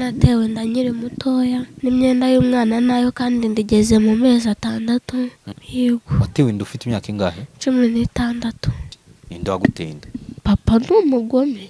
Natewe inda nkiri mutoya n'imyenda y'umwana nayo, kandi ndigeze mu mezi 6. Yego. Watewe inda ufite imyaka ingahe? 16. Ninde waguteye inda? Papa ni umugome.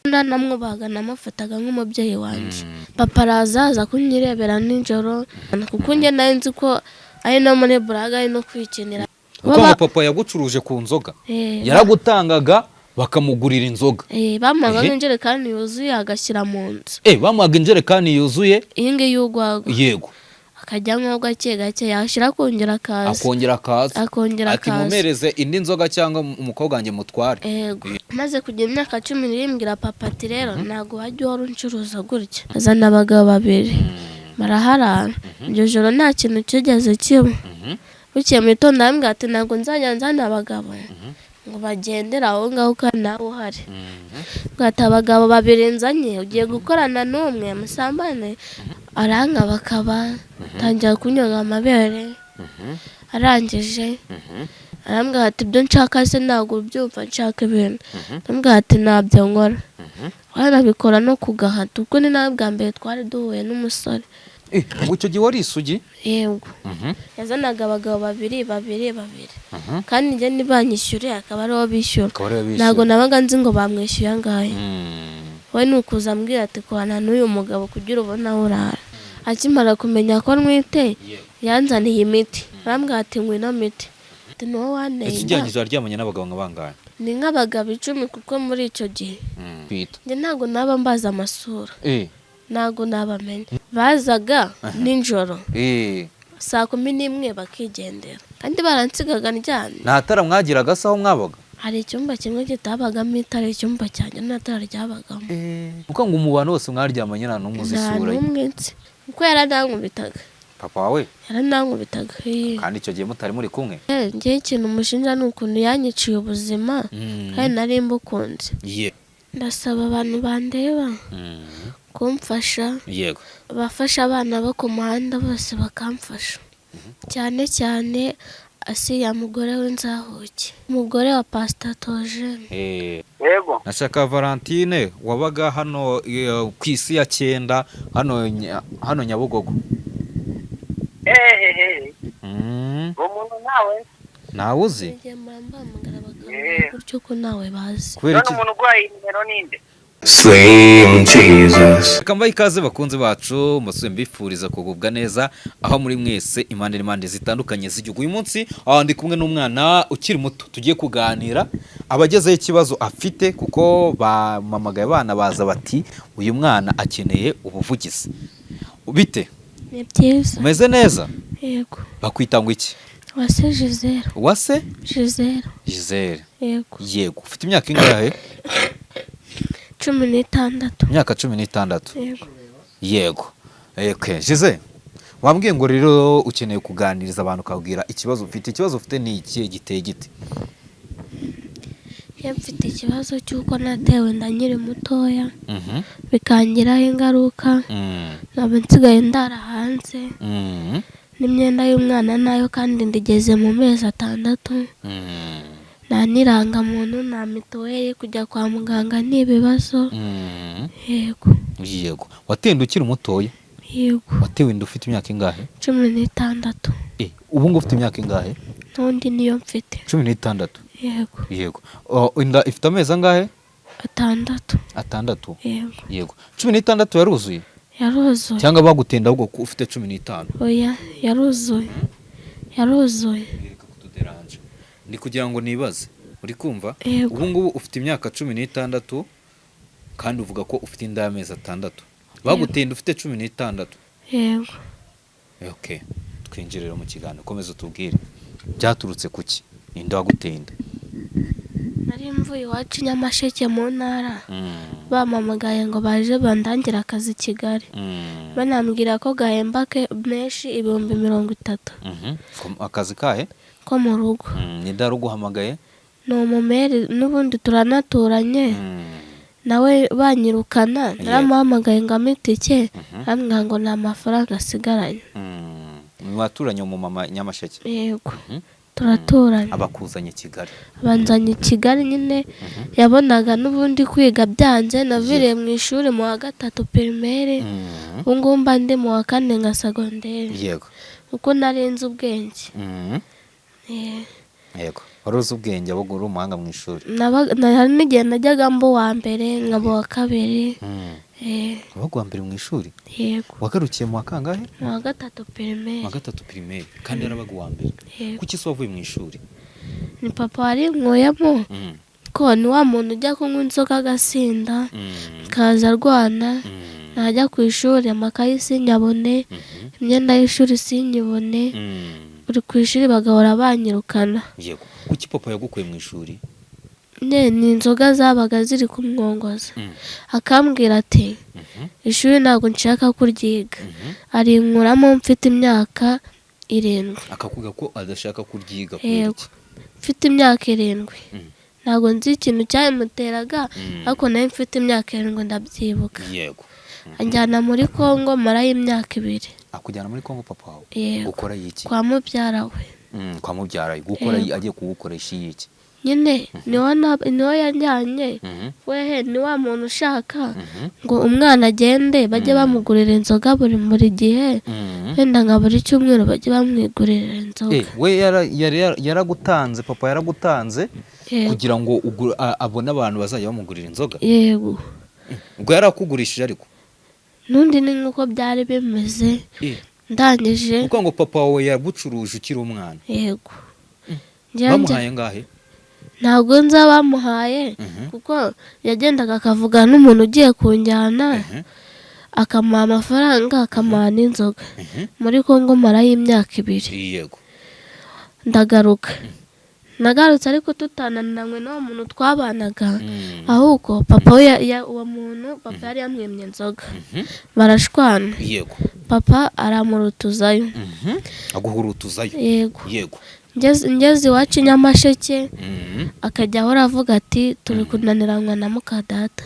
Namwubahaga, namufataga nk'umubyeyi wanjye. Papa araza aza kunyirebera nijoro, kuko njye nari nzi ko ari no muri buraga, ari no kwikinira. Kuko ngo papa yagucuruje ku nzoga, yaragutangaga bakamugurira inzoga. Bamuhaga nk'injerekani yuzuye agashyira mu nzu. Bamuhaga injerekani yuzuye. Iyi ngiyi y'urwagwa. Yego. Akajya anywa gake gake, yashyira akongera akaza. Akongera akaza. Akongera ati akaza. Mumereze indi nzoga cyangwa umukobwa wanjye mutware. Yego. Maze kugira imyaka 17, papa ati: "Rero ntabwo wajya uhora uncuruza gutya." Azana abagabo babiri baraharara. Iryo joro nta kintu kigeze kiba. Bukeye mu gitondo arambwira ati: "Ntabwo nzajya nzana abagabo ngo bagendere aho ngaho kandi nawe uhari." Ati: "Abagabo babiri nzanye, ugiye gukorana n'umwe musambane." Aranka, bakaba tangira kunyonga amabere. Arangije arambwira ati: "Ibyo nshaka se ntabwo ubyumva? Nshaka ibintu." Arambwira ati: "Ntabyo nkora." Wanabikora no ku gahato, ubwo ni nawe bwa mbere twari duhuye n'umusore. Ngo icyo gihe wari isugi? Yego. Yazanaga abagabo babiri babiri babiri, kandi njye ntibanyishyure, akaba aribo bishyura. Akaba ariwe bishyura. Ntabwo nabaga nzi ngo bamwishyuye angahe. We ni ukuza ambwira ati: "Korana n'uyu mugabo kugira ubone aho urara." Akimara kumenya ko ntwite, yanzaniye imiti, arambwira ati: "Ngwino miti." Ati: "Ni wowe wanteye Ese inda." ugereranyije waryamanye n'abagabo nka bangahe? Ni nk'abagabo 10, kuko muri icyo gihe Kwita njye ntabwo naba mbazi amasura, ntabwo nabamenya. Bazaga nijoro saa 11 bakigendera, kandi baransigaga ndyamye. Nta tara mwagiraga se aho mwabaga? Hari icyumba kimwe kitabagamo itara, icyumba cyanjye nta tara ryabagamo. Kuko ngo mu bantu bose mwaryamanye nta n'umwe uzi Nta isura ye? n'umwe nzi, kuko yaranankubitaga. Papa wawe? Yaranankubitaga. Kandi icyo gihe mutari muri kumwe? Njyewe ikintu umushinja ni ukuntu yanyiciye ubuzima, kandi nari mbukunze. Ndasaba abantu bandeba kumfasha, abafasha abana bo ku muhanda bose bakamfasha, cyane cyane Asiya, mugore w'inzahuke, umugore wa Pasita Tojene. Yego. Nashaka Valentine wabaga hano ku isi ya cyenda hano hano Nyabugogo. Hehehe. Uwo muntu ntawe. Ntawe uzi? Igihe mpamagara bakambwira gutyo ko ntawe bazi. Kubera None iki? umuntu urwaye nimero ninde? Slim Jesus. Reka mbahe ikaze bakunzi bacu, mbasuye mbifuriza kugubwa neza aho muri mwese, impande n'impande zitandukanye z'igihugu. Uyu munsi ndi kumwe n'umwana ukiri muto tugiye kuganira, abagezeho ikibazo afite, kuko bamamagaye abana baza bati: "Uyu mwana akeneye ubuvugizi." Bite? Ni byiza. Umeze neza? Yego. Bakwita ngo iki? Uwase Gisele. Uwase? Gisele. Gisele. Yego. Yego, ufite imyaka ingahe? 16. Imyaka 16? Yego. Yego. Okay, Gisele, wambwiye ngo rero ukeneye kuganiriza abantu, ukabwira ikibazo ufite. Ikibazo ufite ni ikihe? Giteye gite? Iyo mfite ikibazo cy'uko natewe inda nkiri mutoya, bikangiraho ingaruka, nkaba nsigaye ndara hanze n'imyenda y'umwana nayo, kandi ndigeze mu mezi 6. Nta n'irangamuntu, nta mituweli, kujya kwa muganga ni ibibazo. Yego. Yego, watewe inda ukiri mutoya? Yego. Watewe inda ufite imyaka ingahe? 16. Ubu ngubu ufite imyaka ingahe? N'undi niyo mfite. 16? Yego. Yego. Oh, inda ifite amezi angahe? 6. 6? Yego. Yego, 16 yaruzuye? Yaruzuye. Cyangwa bagutenda ahubwo ko ufite 15? Oya, yaruzuye, yaruzuye. Reka kutuderanje, ni kugira ngo nibaze, uri kumva? Yego. Ubu ngubu ufite imyaka 16, kandi uvuga ko ufite inda y'amezi 6, bagutenda ufite 16? Yego. Okay, twinjire rero mu kiganiro. Komeza utubwire, byaturutse kuki? Ninde waguteye inda? Nari mvuye iwacu i Nyamasheke mu ntara, bampamagaye ngo baje bandangire akazi i Kigali, banambwira ko gahemba ke menshi, 30,000. Akazi kahe? Ko mu rugo. Ninde wari uguhamagaye? Ni umumeri n'ubundi turanaturanye, nawe banyirukana naramuhamagaye ngo ampe itike, arambwira ngo nta mafaranga asigaranye. Mwaturanye umumama Nyamasheke? Yego. Turaturanye. Abakuzanye Kigali. Abanzanye i Kigali nyine, yabonaga n'ubundi kwiga byanze. Naviriye mu ishuri mu wa gatatu primaire, ubu ngubu mba ndi mu wa kane nka secondaire, kuko nari nzi ubwenge. Yego, wari uzi ubwenge, ahubwo uri umuhanga mu ishuri. Hari n'igihe najyaga mba uwa mbere, nkaba uwa kabiri. Wabaga uwa mbere mu ishuri? Yego. Wagarukiye mu wa kangahe? Mu wa gatatu primaire. Mu wa gatatu primaire, kandi yarabaga uwa mbere? Yego. Kuki se wavuye mu ishuri? Ni papa warinkuyemo, ko ni wa muntu ujya kunywa inzoga agasinda, akaza arwana. Najya ku ishuri amakayi sinyabone, imyenda y'ishuri sinyibone. Buri ku ishuri bagahora banyirukana. Yego, kuki papa yagukuye mu ishuri? Ni inzoga zabaga ziri kumwongoza, akambwira ati ishuri ntabwo nshaka kuryiga. Arinkuramo mfite imyaka 7. Akakubwira ko adashaka kuryiga kubera Yego. iki? Mfite imyaka 7. Ntabwo nzi ikintu cyabimuteraga, ariko nayo mfite imyaka 7 ndabyibuka. Anjyana muri Kongo, marayo imyaka 2. Akujyana muri Kongo papa wawe? Yego. Gukora iki? Kwa mubyara we. Kwa mubyara we gukora? Yego. Agiye kugukoresha iki? Nyine niho yanjyanye. Wehe ni wa muntu ushaka ngo umwana agende bajye bamugurira inzoga buri gihe, wenda nka buri cyumweru bajye bamwigurira inzoga. We yaragutanze, papa yaragutanze Yego. kugira ngo abone abantu bazajya bamugurira inzoga? Yego. Ubwo yarakugurishije ariko? N'undi ni nk'uko byari bimeze. Ndangije. Kuko ngo papa wawe yagucuruje ukiri umwana? Yego. Bamuhaye ngahe? Ntabwo nzi abamuhaye, kuko yagendaga akavugana n'umuntu ugiye kunjyana, akamuha amafaranga, akamuha n'inzoga. Muri Kongo marayo imyaka 2. Ndagaruka. Nagarutse ariko tutananiranywe n'uwo muntu twabanaga, ahubwo papa we uwo muntu papa yari yamwimye inzoga, barashwana. Papa aramurutuzayo. Aguhurutuzayo? Yego. Ngeze iwacu i Nyamasheke, akajya ahora avuga ati turi kunaniranwa na mukadata.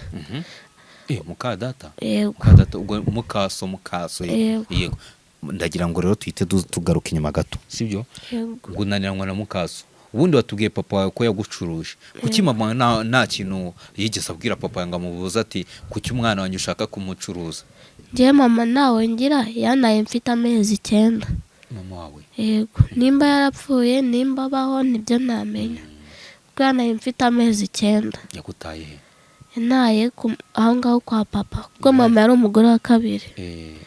Mukadata? Yego. Mukadata ubwo mukaso, mukaso? Yego. Yego. Ndagira ngo rero tuhite tugaruka inyuma gato, sibyo? Yego. Kunaniranwa na mukaso. Ubundi watubwiye papa wawe ko yagucuruje. Kuki mama nta kintu yigeze abwira papa ngo amubuze ati kuki umwana wanjye ushaka kumucuruza? Njyewe mama ntawe ngira, yanaye mfite amezi 9. Mama wawe? Yego. Nimba yarapfuye, nimba abaho, nibyo ntamenya, kuko yanaye mfite amezi 9. Yagutaye he? Yanaye aho ngaho kwa papa, kuko mama yari umugore wa kabiri.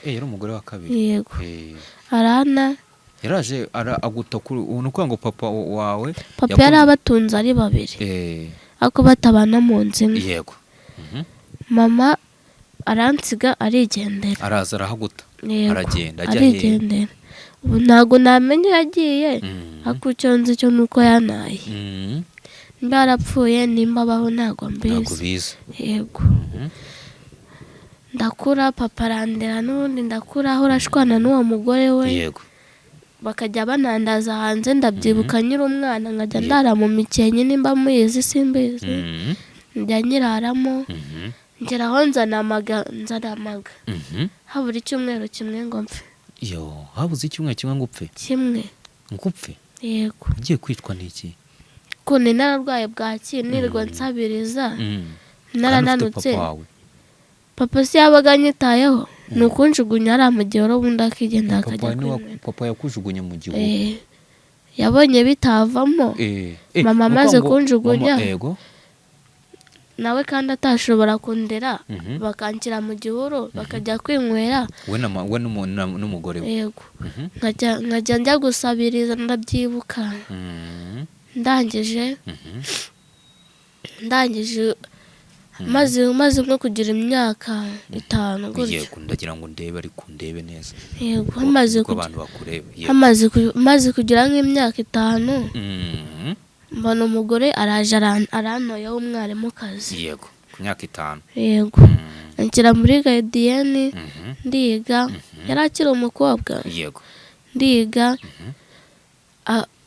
Yari umugore wa kabiri? Yego. Arana. Yaraje aguta kuri ubu, ni ukuvuga ngo papa wawe Papa yari abatunze ari babiri, ariko batabana mu nzu imwe. Yego. Mama aransiga arigendera. Araza arahaguta? Yego. Aragenda ajya hehe? Arigendera. Ubu ntabwo namenya iyo yagiye, ariko icyo nzi cyo ni uko yanaye. Nimba yarapfuye, nimba abaho, ntabwo Ntabwo mbizi. ubizi. Yego. Ndakura, papa arandera n'ubundi, ndakura ahora ashwana n'uwo mugore we. Bakajya banandaza hanze. Ndabyibuka nkiri umwana nkajya ndara mu mikenke, nimba muyizi simbizi. Njya nyiraramo, ngeraho nzana amaga, nzana amaga. Habura icyumweru kimwe ngo mpfe. Yo, habuze icyumweru kimwe ngo upfe? Kimwe. Ngo upfe? Yego. Ugiye kwicwa n'iki? Ukuntu nararwaye bwaki, nirirwa nsabiriza, Kandi ufite narananutse. papa wawe? Papa si yabaga anyitayeho, ni ukunjugunya hariya mu gihuru, ubundi akigenda Papa akajya ni wa- kwinywera. Papa yakujugunye mu gihuru? Yabonye bitavamo. Mama Ni amaze ukuvuga ngo kunjugunya, mama, yego. Nawe kandi atashobora kundera, bakanshyira mu gihuru bakajya kwinywera. We na we n'umugore we? Yego. Nkajya njya gusabiriza, ndabyibuka. Ndangije, ndangije maze nko kugira imyaka 5 gutyo. Yego, ndagira ngo ndebe, ariko ndebe neza. Yego, hamaze Ubwo abantu bakureba. Yego. Maze kugira nk'imyaka 5, mbona umugore araje arantoye w'umwarimukazi. Yego, ku myaka 5. Yego. Anshyira muri gardienne. Ndiga, yari akiri umukobwa. Ndiga,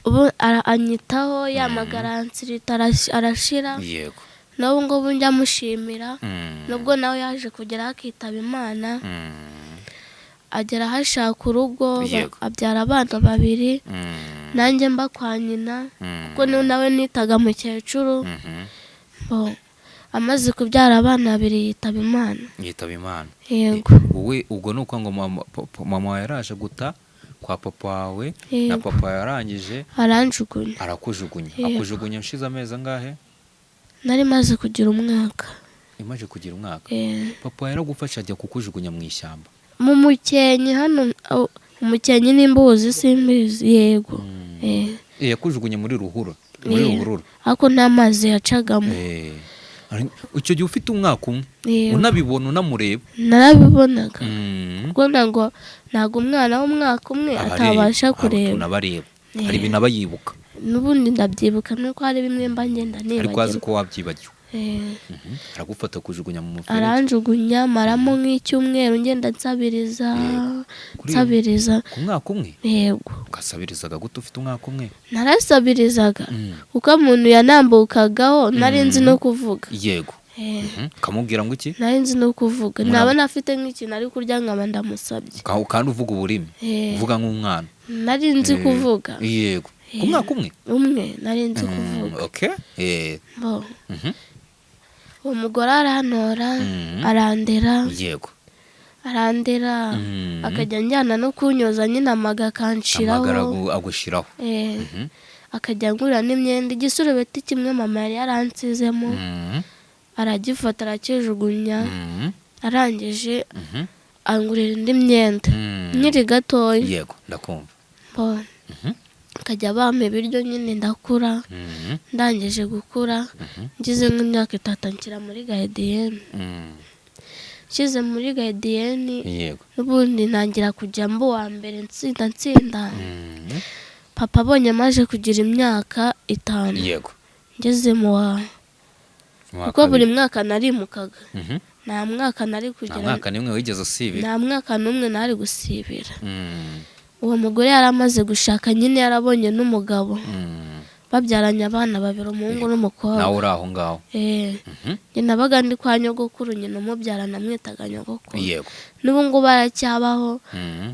ubu anyitaho, yamagara ansirita arashira. N'ubu ngubu njya mushimira, nubwo nawe yaje kugeraho akitaba Imana. Agera aho ashaka urugo, abyara abana babiri. Nanjye mba kwa nyina, kuko niwe nawe nitaga mukecuru. Bo, amaze kubyara abana babiri yitaba Imana. Yitaba Imana. Yego. Wowe ubwo ni uko ngo mama wawe yaraje guta kwa papa wawe na Yego. papa yarangije Aranjugunya. arakujugunya. Yego. Akujugunya ushize amezi angahe? Nari maze kugira umwaka. Imaze kugira umwaka. Eh. Papa yaragufashe ajya kukujugunya mu ishyamba. Mu mukenke hano, umukenke nimba uwuzi simbizi, yego. Eh. Eh, yakujugunye muri ruhurura, muri Eh. ruhurura. Ariko nta mazi yacagamo. Eh, icyo gihe ufite umwaka umwe, Yego. unabibona, unamureba? Narabibonaga, kuko ntabwo umwana w'umwaka umwe Aba atabasha areba, hari kureba. utuntu aba areba, Eh. hari ibintu aba yibuka. N'ubundi ndabyibuka, nuko hari bimwe mba ngenda Ariko azi nibagirwa. ko wabyibagiwe. Eh. Aragufata kujugunya mu muferege. Aranjugunya, maramo nk'icyumweru ngenda nsabiriza. Nsabiriza. Ku mwaka umwe? Yego. Ugasabirizaga gute ufite umwaka umwe? Narasabirizaga kuko umuntu yanambukagaho nari nzi no kuvuga. Eh. Ukamubwira ngo iki? Nari nzi no kuvuga. Nabona afite nk'ikintu ari kurya nkaba ndamusabye. Kandi uvuga ururimi, Eh. uvuga nk'umwana. Nari nzi kuvuga. Yego, ku mwaka umwe. Umwe, nari nzi kuvuga. Okay. Bo. Uwo mugore arantora, arandera. Arandera, akajya anjyana no kunyoza nyine, amaga akanshiraho. Amagara agushiraho. Eh, akajya angurira n'imyenda. Igisurubeti kimwe mama yari yaransizemo, aragifata arakijugunya. Arangije angurira indi myenda nkiri gatoya. Yego, ndakumva. Bo. Akajya bampa ibiryo nyine, ndakura. Ndangije gukura, ngize nk'imyaka 3, nshyira muri gardienne. Nshyize muri gardienne, n'ubundi ntangira kujya mba uwa mbere, nsinda nsinda. Papa abonye amaze kugira imyaka 5, ngeze mu wa Mu wa kuko buri kabiri. mwaka narimukaga, nta mwaka nari Nta kugira. mwaka n'imwe wigeze usibira? Nta mwaka n'umwe nari gusibira. Uwo mugore yari amaze gushaka nyine, yarabonye n'umugabo, babyaranye abana babiri, umuhungu n'umukobwa. Nawe uri aho ngaho? Eh. Njye nabaga ndi kwa nyogokuru, nyina umubyara namwitaga nyogokuru. N'ubu ngubu aracyabaho.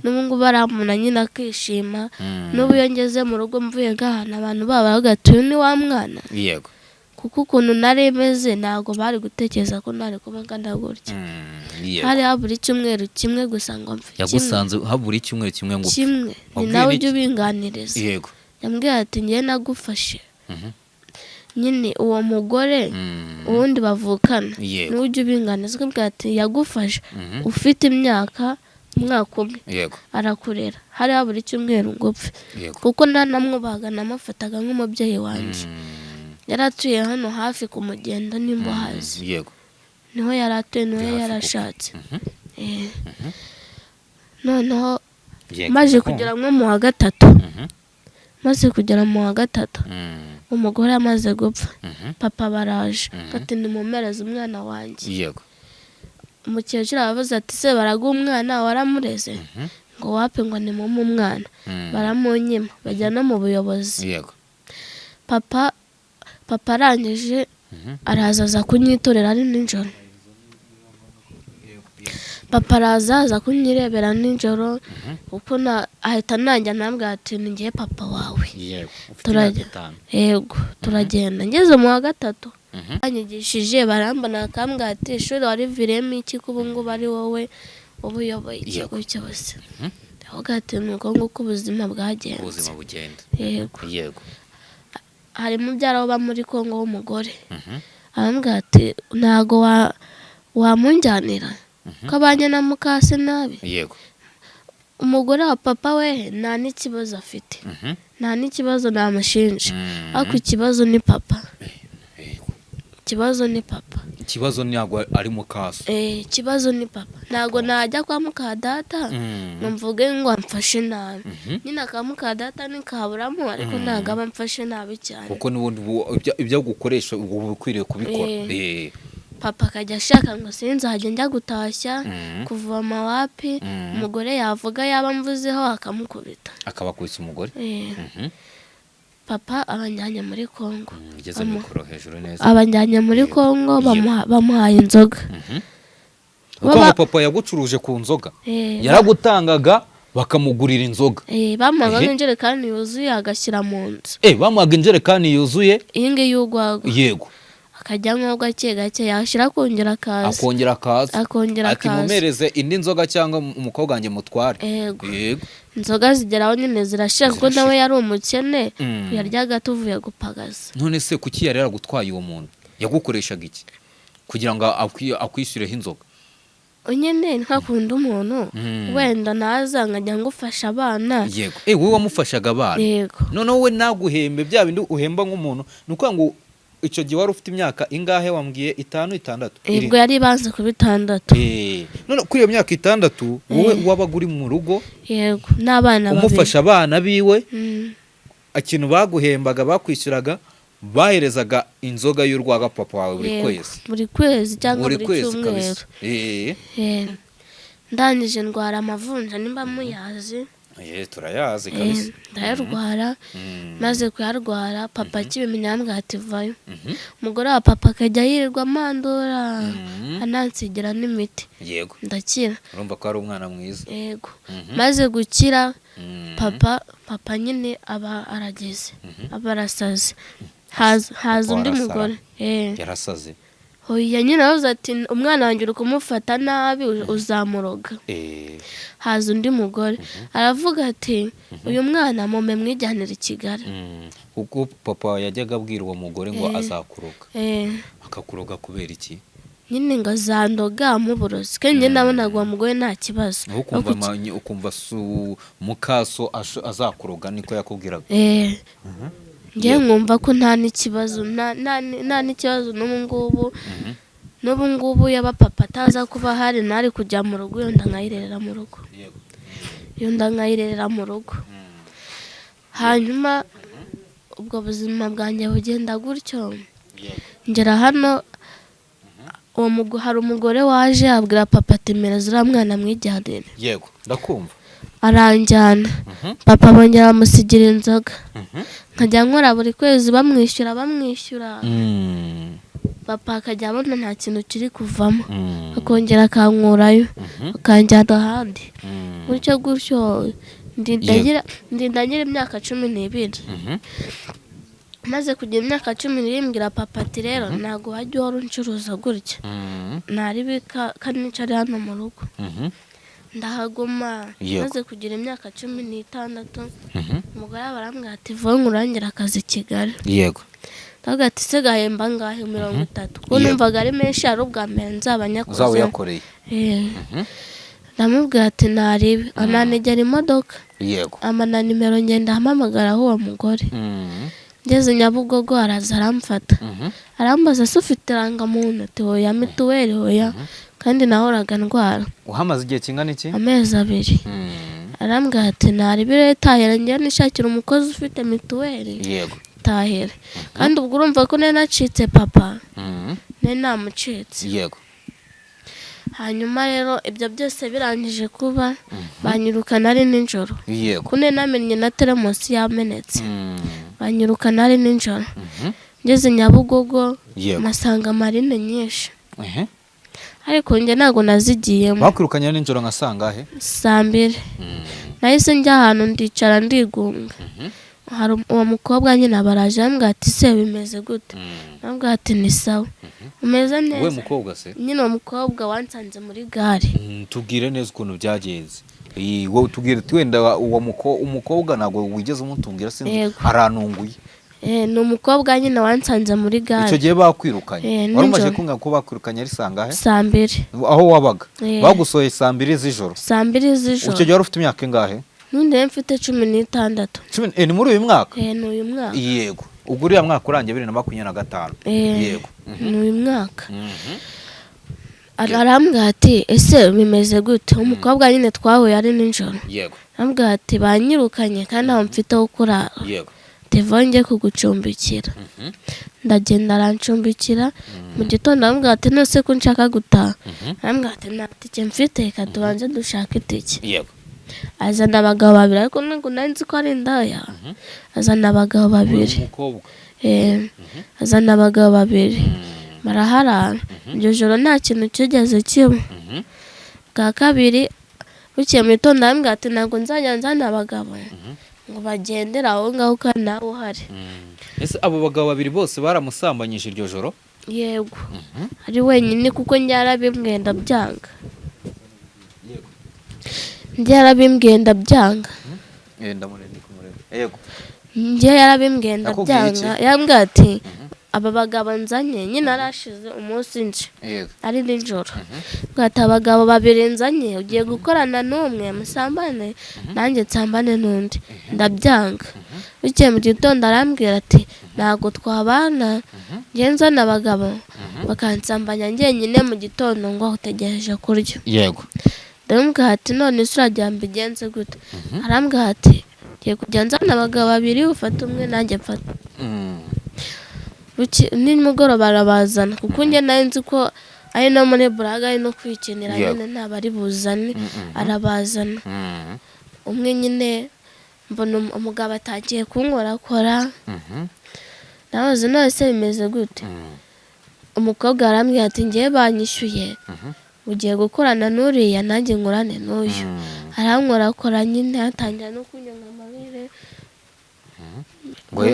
N'ubu ngubu aramuna nyine akishima. N'ubu iyo ngeze mu rugo mvuye nk'ahantu abantu baba baravuga ati: "Uyu ni wa mwana?" Kuko ukuntu nari meze ntabwo bari gutekereza ko nari kuba ngana gutya. Hari habura icyumweru kimwe gusa ngo mfe. Kimwe. Yagusanze habura icyumweru kimwe ngo upfe? Kimwe ni Wabwiwe nawe n'iki? ujya ubinganiriza. Yambwiye ati: "Ngewe nagufashe nyine uwo mugore uwundi bavukana, niwe ujya ubinganiza." Ukambwira ati: "Yagufashe ufite imyaka umwaka umwe, arakurera, hari habura icyumweru ngo upfe." Kuko nta namwubahaga, namufataga nk'umubyeyi wanjye. Yari atuye hano hafi ku Mugendo, nimba uhazi. Niho yari atuye, niho Ndi yari hafi. yarashatse. Eh. Noneho maze Ndakumva. kugera nko mu wa gatatu, maze kugera mu wa gatatu, umugore amaze gupfa, papa baraje ati: "Nimumereze umwana wanjye." Umukecuru arabaza ati: "Se baraguha umwana waramureze?" Ngo wape, ngo nimumpe umwana. Baramunyima, bajya no mu buyobozi. Papa arangije araza, aza kunyitorera ari nijoro. Papa araza, aza kunyirebera nijoro, kuko ahita nanjye anambwira ati: "Ni ngiye papa wawe." Ufite Turajya. imyaka 5? Yego, turagenda ngeze mu wa gatatu. Banyigishije barambona, bakambwira ati: "Ishuri wariviriyemo iki, ko ubu ngubu ari wowe uba uyoboye ikigo cyose?" Ndavuga ati: "Ni uko nguko ubuzima bwagenze." Ubuzima bugenda. Yego. Hari mubyara uba muri Kongo w'umugore, arambwira ati: "Ntago wamunjyanira ko abanye na mukase nabi?" Umugore wa papa we nta n'ikibazo afite, nta n'ikibazo namushinja, ariko ikibazo ni papa. Ikibazo ni papa. Ikibazo ntabwo ari mukaso. Eh, ikibazo ni papa. Ntabwo najya kwa muka data ngo mvuge ngo amfashe nabi. Nyine aka muka data ntikaburamo, ariko ntabwo aba amfashe nabi cyane. Kuko n'ubundi ibyo agukoresha uba ukwiriye kubikora. Eh. Eh. Papa akajya ashaka ngo sinzajya njya gutashya, kuvoma wapi. Umugore yavuga, yaba amvuzeho, akamukubita. Akabakubita umugore? Eh. Papa abanjyanye muri Kongo. Ugeze mikoro hejuru neza. Abanjyanye muri Kongo, bamuhaye inzoga. Kuko ngo papa yagucuruje ku nzoga? Eh. Yaragutangaga Bakamugurira inzoga. Bamuhaga Ehe. nk'injerekani yuzuye, agashyira mu nzu. Bamuhaga injerekani yuzuye. Iyi ngiyi y'urwagwa. Akajya anywaho gake gake, yashyira akongera akaza. Akongera akaza. Akongera Ati akaza. "Mumereze indi nzoga cyangwa umukobwa wanjye mutware." Yego. Inzoga zigeraho nyine zirashira, kuko Zirashira. nawe yari umukene, yaryaga tuvuye gupagaza. None se kuki yari yaragutwaye uwo muntu? Yagukoreshaga iki kugira ngo akwishyureho inzoga? Nyine ntakunda umuntu, wenda naza nkajya ngufasha abana. Yego, wowe wamufashaga abana? Yego. Noneho we naguhembe bya bindi uhemba nk'umuntu. Ni ukuvuga ngo icyo gihe wari ufite imyaka ingahe? Wambwiye 5, 6, Ubwo yari ibanze kuba 6. None kuri iyo myaka 6 wowe wabaga uri mu rugo? Yego, n'abana babiri. Umufasha abana biwe. Ikintu baguhembaga, bakwishyuraga, baherezaga inzoga y'urwagwa papa wawe buri kwezi? Buri kwezi cyangwa Buri buri kwezi cyumweru. kabisa. Ndangije ndwara amavunja, nimba muyazi. Turayazi kabisa. Ndayarwara. Maze kuyarwara, papa akibimenya arambwira ati vayo. Umugore wa papa akajya yirirwa amandura, anansigira n'imiti. Ndakira. Urumva ko ari umwana mwiza. Yego. Maze gukira, papa nyine aba arageze, aba arasaze, haza Papa undi arasara. mugore. Yarasaze? Oya, nyine aravuze ati umwana wanjye uri kumufata nabi, uzamuroga. Haza undi mugore, aravuga ati uyu mwana mume mwijyanire i Kigali. Kuko papa yajyaga abwira uwo mugore ngo azakuroga. Akakuroga kubera iki? Nyine ngo azandoga amuburozi, kandi njye nabonaga uwo mugore nta kibazo. Aho ukumva ukumva su mukaso azakuroga, niko yakubwiraga? Njye nkumva ko nta n'ikibazo, nta n'ikibazo. N'ubu ngubu yaba papa ataza kuba ahari, ntari kujya mu rugo, iyo nda nkayirerera mu rugo. Iyo nda nkayirerera mu rugo. Hanyuma ubwo buzima bwanjye bugenda gutyo, ngera hano. Hari umugore waje abwira papa ati mereza uriya mwana mwijyanire. Yego, ndakumva. Aranjyana. Papa bongera bamusigira inzoga, nkajya nkora buri kwezi, bamwishyura, bamwishyura. Papa akajya abona nta kintu kiri kuvamo, akongera akankurayo, akanjyana ahandi, gutyo gutyo, ndinda ngira imyaka 12. Maze kugira imyaka 17, papa ati rero ntabwo wajya uhora uncuruza gutya, naribi kanicare hano mu rugo. Ndahaguma. Maze kugira imyaka 16, umugore barambwira ati vuba nkurangire akazi i Kigali. Ndavuga ati se gahemba angahe? 30, kuko numvaga ari menshi, ari ubwa mbere nzaba nyakoze. Uzaba uyakoreye. Ndamubwira ati naribi, ananegera imodoka, amana nimero, ngenda ahamamagara uwo mugore. Ngeze Nyabugogo araza aramfata, arambaza se ufite irangamuntu? Ati hoya. Mituweli? Hoya. Kandi nahoraga ndwara. Uhamaze igihe kingana iki? Amezi 2. Arambwira ati naribi rero tahera, njye nishakira umukozi ufite mituweli. Tahera. Kandi ubwo urumva ko nari nacitse papa, nari namucitse. Hanyuma rero ibyo byose birangije kuba, banyirukana ari nijoro. Kuko nari namennye na teremusi yamenetse. Banyirukana ari nijoro. Ngeze Nyabugogo, mpasanga marine nyinshi, ariko njye ntabwo nazigiyemo. Bakwirukanye nijoro nka sangahe? Saa 2. Nahise njya ahantu ndicara ndigunga. Hari uwo mukobwa nyine abaraje, arambwira ati se bimeze gute? Arambwira ati ni sawa, umeze Wowe neza. mukobwa se? Nyine uwo mukobwa wansanze muri gare. Tubwire neza ukuntu byagenze. Wowe tubwire uti wenda uwo umukobwa ntabwo wigeze umutubwira, sinzi. Yego. Arantunguye. Ni umukobwa nyine wansanze muri Icyo gare. gihe bakwirukanye, wari umaze Nijoro. kumbwira ko bakwirukanye ari sangahe? Saa 2. Aho wabaga? Bagusohoye saa 2 z'ijoro? Saa 2 Icyo z'ijoro. gihe wari ufite imyaka ingahe? N'undi nari mfite 16. Cumi, ni muri uyu mwaka? Ni uyu mwaka. Yego, ubwo uriya mwaka urangiye 2025. Ni uyu mwaka. Arambwira ati ese bimeze gute? Umukobwa nyine twahuye ari nijoro. Arambwira ati banyirukanye kandi ntawe mfite wo kurara. Tevo njye kugucumbikira. Ndagenda arancumbikira. Mu gitondo arambwira ati none ko nshaka gutaha? Arambwira ati nta tike mfite, reka tubanze dushake itike. Azana abagabo babiri, ariko ntabwo nari nzi ko ari indaya. Azana abagabo babiri. Umukobwa? Azana abagabo babiri, baraharara. Iryo joro nta kintu kigeze kiba. Bwa kabiri Bukeye mu gitondo arambwira ati ntabwo nzajya nzana abagabo ngo bagendere aho ngaho kandi nawe uhari. Ese abo bagabo babiri bose baramusambanyije iryo joro? Yego, ari wenyine, kuko njye yarabimbwiye ndabyanga. Njye yarabimbwiye ndabyanga. Ndamureba, ndi kumureba, yego. Njye yarabimbwiye Yakubwiye iki? ndabyanga. Yarambwiye ati aba bagabo nzanye nyine, arashize umunsi nje, ari nijoro, ati abagabo babiri nzanye, ugiye gukorana n'umwe musambane, nanjye nsambane n'undi, ndabyanga. Bukeye mu gitondo arambwira ati ntabwo twabana, njye nzana abagabo bakansambanya njyenyine mu gitondo ngo utegereje kurya. Ndamubwira ati none se uragira mbigenze gute? Arambwira ati ngiye kujya nzana abagabo babiri, ufate umwe nanjye mfate. Nimugoroba arabazana, kuko njye nari nzi ko ari no muri buraga, ari no kwikinira, nyine ntabwo ari buzane. Arabazana, umwe nyine mbona umugabo atangiye kunkorakora. Nabaze none se bimeze gute? Umukobwa arambwira ati ngewe banyishyuye, ugiye gukorana n'uriya, nanjye nkorane n'uyu. Arankorakora nyine, atangira no kunyonga amabere.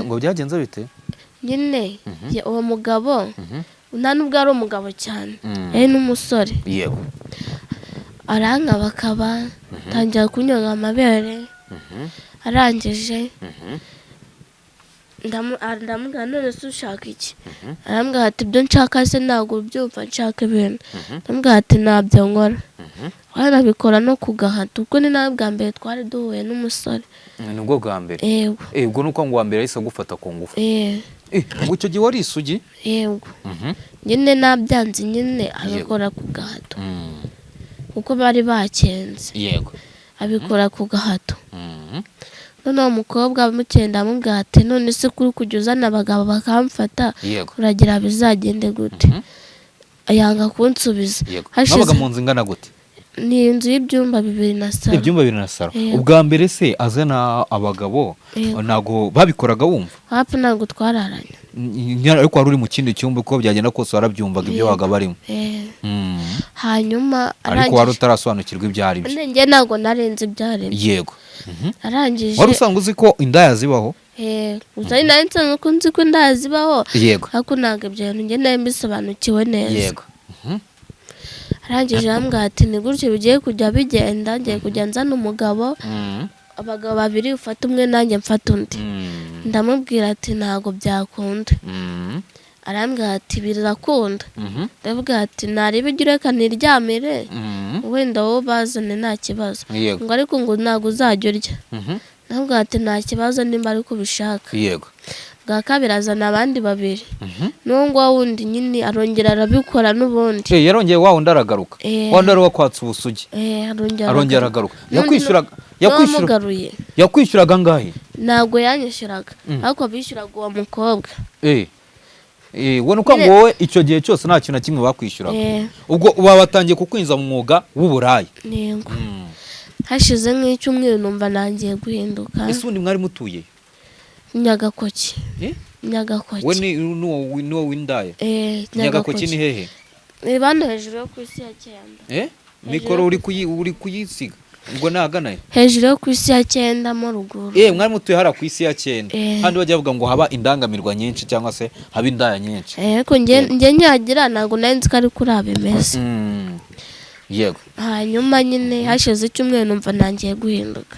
Ngo byagenze bite? Nyine uwo mugabo nta nubwo ari umugabo cyane, yari n'umusore. Arankabakaba, atangira kunyonga amabere. Arangije ndamubwira none se ushaka iki? Arambwira ati ibyo nshaka se ntabwo ubyumva, nshaka ibintu. Ndamubwira ati ntabyo nkora, wanabikora no ku gahato, kuko ni nawe bwa mbere twari duhuye n'umusore. Nibwo bwa mbere? Yego. Ubwo ni uko ngo uwa mbere yahise agufata ku ngufu? Eh. Ngo icyo gihe wari isugi? Yego. Nyine nabyanze, nyine abikora ku gahato, kuko bari bakenze. Abikora ku gahato. Noneho umukobwa mukenda amubwira ati none se kuri kujya uzana abagabo bakamfata, uragira bizagende gute? Yanga kunsubiza. Hashize Mwabaga mu nzu ingana gute? Ni inzu y'ibyumba bibiri na salo. Ibyumba bibiri na salo. Yego. Ubwa mbere se azana abagabo, Yego. ntabwo babikoraga wumva? Hafi, ntabwo twararanye. Ariko wari uri mu kindi cyumba, uko byagenda kose warabyumvaga ibyo Yego. babaga barimo. Hanyuma Ariko wari arangije utarasobanukirwa ibyo ari byo. None njye ntabwo narenze ibyo ari byo. Arangije Wari usanzwe uzi ko indaya zibaho? Gusa ari nari nsanzwe ko nzi ko indaya zibaho, ariko ntabwo ibyo bintu njye nari mbisobanukiwe neza. Arangije arambwira ati ni gutyo bigiye kujya bigenda, ngiye kujya nzana umugabo, abagabo babiri, ufate umwe nanjye mfate undi. Ndamubwira ati ntabwo byakunda. Arambwira ati birakunda. Ndamubwira ati nareba ijya ureka niryamire, wenda wowe bazane nta kibazo. Ngo ariko ngo ntabwo uzajya urya. Ndamubwira ati nta kibazo nimba ariko ubishaka. Bwa kabiri azana abandi babiri, n'uwo nguwo wundi nyine arongera arabikora n'ubundi. Yarongeye wa wundi aragaruka? Eh. Wa wundi wari wakwatse ubusugi? Eh, arongera. Arongera aragaruka. N'undi Yakwishyura n'uwamugaruye. Yakwishyuraga angahe? Ntabwo yanyishyuraga, ariko bishyuraga uwo mukobwa. Ubwo ni uko ngo wowe icyo gihe cyose nta kintu na kimwe bakwishyuraga? Eh. Ubwo baba batangiye kukwinjiza mu mwuga w'uburaya. Yego. Hashize nk'icyumweru numva nangiye guhinduka. Ese ubundi mwari mutuye? Nyagakoki. Eh? Nyagakoki. We ni n'uwo w'indaya? Eh. Nyagakoki ni hehe? Ni bano hejuru yo ku isi ya cyenda. Mikoro uri kuyisiga, ubwo nahagana he? Hejuru yo ku isi ya cyenda mo ruguru. Mwari mutuye hariya ku isi ya cyenda? Eh. Handi bajya bavuga ngo haba indangamirwa nyinshi cyangwa se haba indaya nyinshi. Eh, ariko njye nyagira ntabwo nari nzi ko ari kuri bimeze. Yego. Hanyuma nyine hashize icyumweru numva nangiye guhinduka.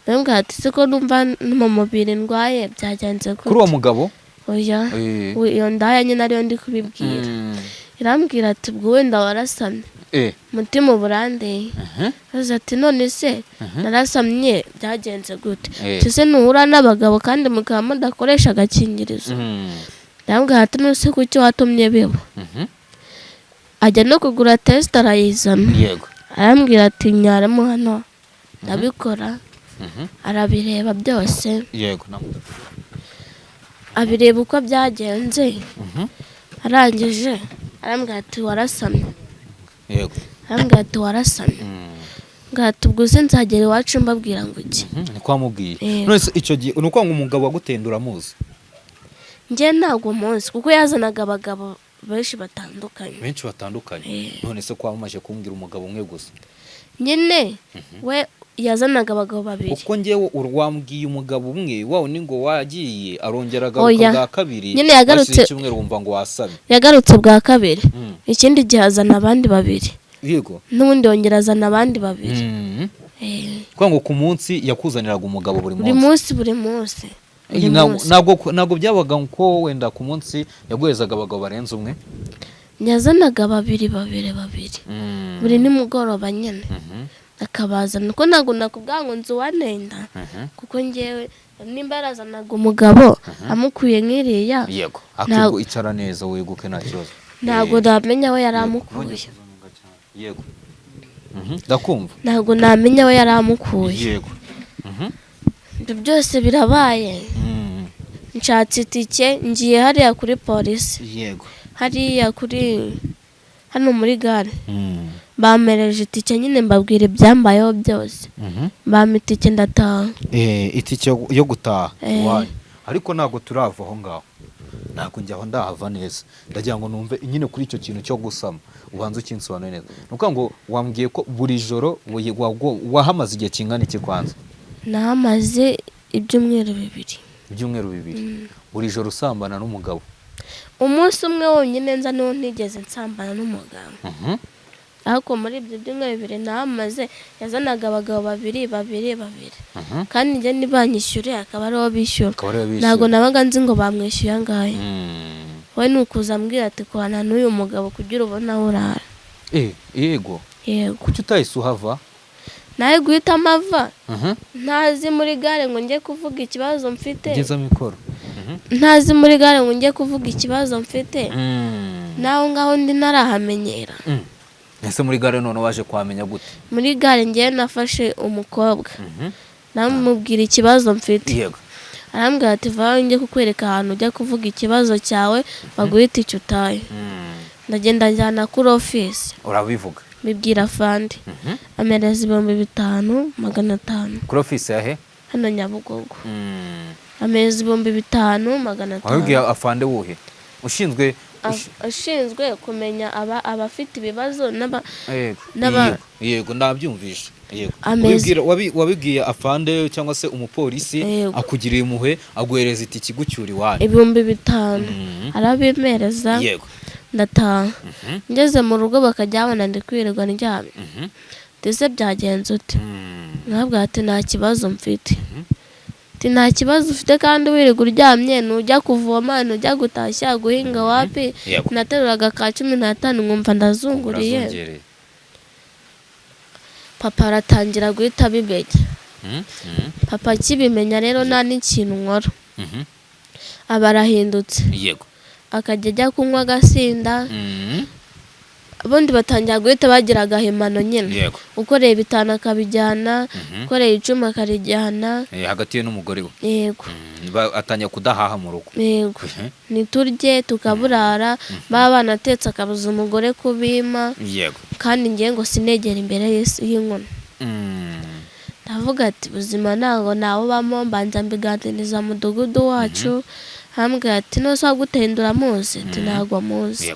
Ndamubwira ati siko numva no mu mubiri ndwaye, byagenze Kuri uwo gute? mugabo? Oya. Iyo ndaya nyine ariyo ndi kubibwira. Irambwira ati ubwo wenda warasamye, umutima uburandeye. Aza ati none se narasamye byagenze gute? Ati se nuhura n'abagabo kandi mukaba mudakoresha agakingirizo? Ndamubwira ati none se kuki watumye biba? Ajya no kugura test arayizana. Arambwira ati nyaramo hano, ndabikora. Arabireba byose. Abireba uko byagenze. Arangije arambwira ati warasamye. Arambwira ati warasamye. Mbwira ati ubwo se nzagera iwacu mbabwira ngo iki? Niko wamubwiye? Yego. None se icyo gihe ni ukuvuga ngo umugabo wagutenda uramuzi? Njye ntabwo muzi, kuko yazanaga abagabo benshi batandukanye. Benshi batandukanye? Eh. None se ko wamaze kumbwira umugabo umwe gusa? Nyine we yazanaga abagabo babiri. Kuko ngewe urwambwiye umugabo umwe wawe ni ngo wagiye arongera agaruka Oya. bwa kabiri. Nyine yagarutse- Hashize icyumweru wumva ngo wasamye. Yagarutse bwa kabiri, ikindi gihe azana abandi babiri. N'ubundi yongera azana abandi babiri. Kuvuga ngo ku munsi yakuzaniraga umugabo buri Buri munsi? munsi, buri munsi, buri Ntabwo munsi. ntabwo byabaga ko wenda ku munsi yaguhezaga abagabo barenze umwe? Yazanaga babiri, babiri, babiri buri nimugoroba nyine akabazana, kuko ntabwo nakubwira ngo nzi uwanenda, kuko ngewe nimba yarazanaga umugabo amukuye nk'iriya. Yego, akibwo icara neza weguke, nta kibazo. Ntabwo namenya aho yari amukuye. Yego, ndakumva. Ntabwo namenya aho yari amukuye. Ibyo byose birabaye, nshatse itike, ngiye hariya kuri polisi, hariya kuri hano muri gare. Bampereje itike nyine, mbabwira ibyambayeho byose, bampa itike ndataha. Itike yo gutaha Eh. iwanyu. Ariko ntabwo turava aho ngaho, ntabwo njya aho ndahava neza. Ndagira ngo numve nyine kuri icyo kintu cyo gusama, ubanza ukinsobanure neza. Ni ukuvuga ngo wambwiye ko buri joro wahamaze igihe kingana iki kwanza? Nahamaze ibyumweru 2. Ibyumweru 2, buri joro usambana n'umugabo? Umunsi umwe wonyine nza niwo ntigeze nsambana n'umugabo, ariko muri ibyo byumweru 2 nahamaze yazanaga abagabo babiri, babiri, babiri, kandi njye ntibanyishyure, akaba aribo bishyura. Akaba ariwe bishyura. Ntabwo nabaga nzi ngo bamwishyuye angahe. We ni ukuza ambwira ati kubana n'uyu mugabo kugira ubone aho urara. Yego. Yego. Kuki utahise uhava? Nawe guhitamo ava ntazi muri gare ngo njye kuvuga ikibazo mfite. Ngeza mikoro. Ntazi muri gare ngo njye kuvuga ikibazo mfite, naho ngaho ndi ntarahamenyera. Ese muri gare none waje kuhamenya gute? Muri gare ngewe nafashe umukobwa, namubwira ikibazo mfite. Arambwira ati vayo njye kukwereka ahantu ujya kuvuga ikibazo cyawe baguhita icyo utaye. Ndagenda njyana kuri ofisi. Urabivuga? Mbibwira afande, amereza 5500. Kuri ofisi ya he? Hano Nyabugogo. Amereza 5500. Wabibwiye afande wuhe? Ushinzwe Ashinzwe kumenya abafite ibibazo Yego. Yego, ndabyumvisha. Yego. Wabibwiye afande cyangwa se umupolisi, Yego. akugiriye impuhwe aguhereza itike igucyura iwanyu. 5000 arabimereza. Ndataha, ngeze mu rugo bakajya babona ndi kwirirwa ndyamye. Ndetse byagenze ute? Nabwo ati nta kibazo mfite. Ati nta kibazo ufite kandi wirirwa uryamye, ntujya kuvoma, ntujya gutashya, guhinga wapi? Nateruraga ka 15 nkumva ndazunguriye. Urazungereye. Papa aratangira guhita abimenya. Papa akibimenya rero nta n'ikintu nkora, aba arahindutse. Akajya ajya kunywa agasinda. Ubundi batangira guhita bagira agahimano nyine. Ukoreye 5 akabijyana, ukoreye 10 akarijyana. Hagati ye n'umugore we. Yego. Atangira kudahaha mu rugo. Yego. Niturye tukaburara, baba banatetse akabuza umugore kubima. Kandi ngiye ngo sinegere imbere y'inkono. Ndavuga ati ubuzima ntabwo nawubamo. Mbanza mbiganiriza mudugudu wacu, ambwira ati nose waguteye uramuzi? Ati ntabwo muzi.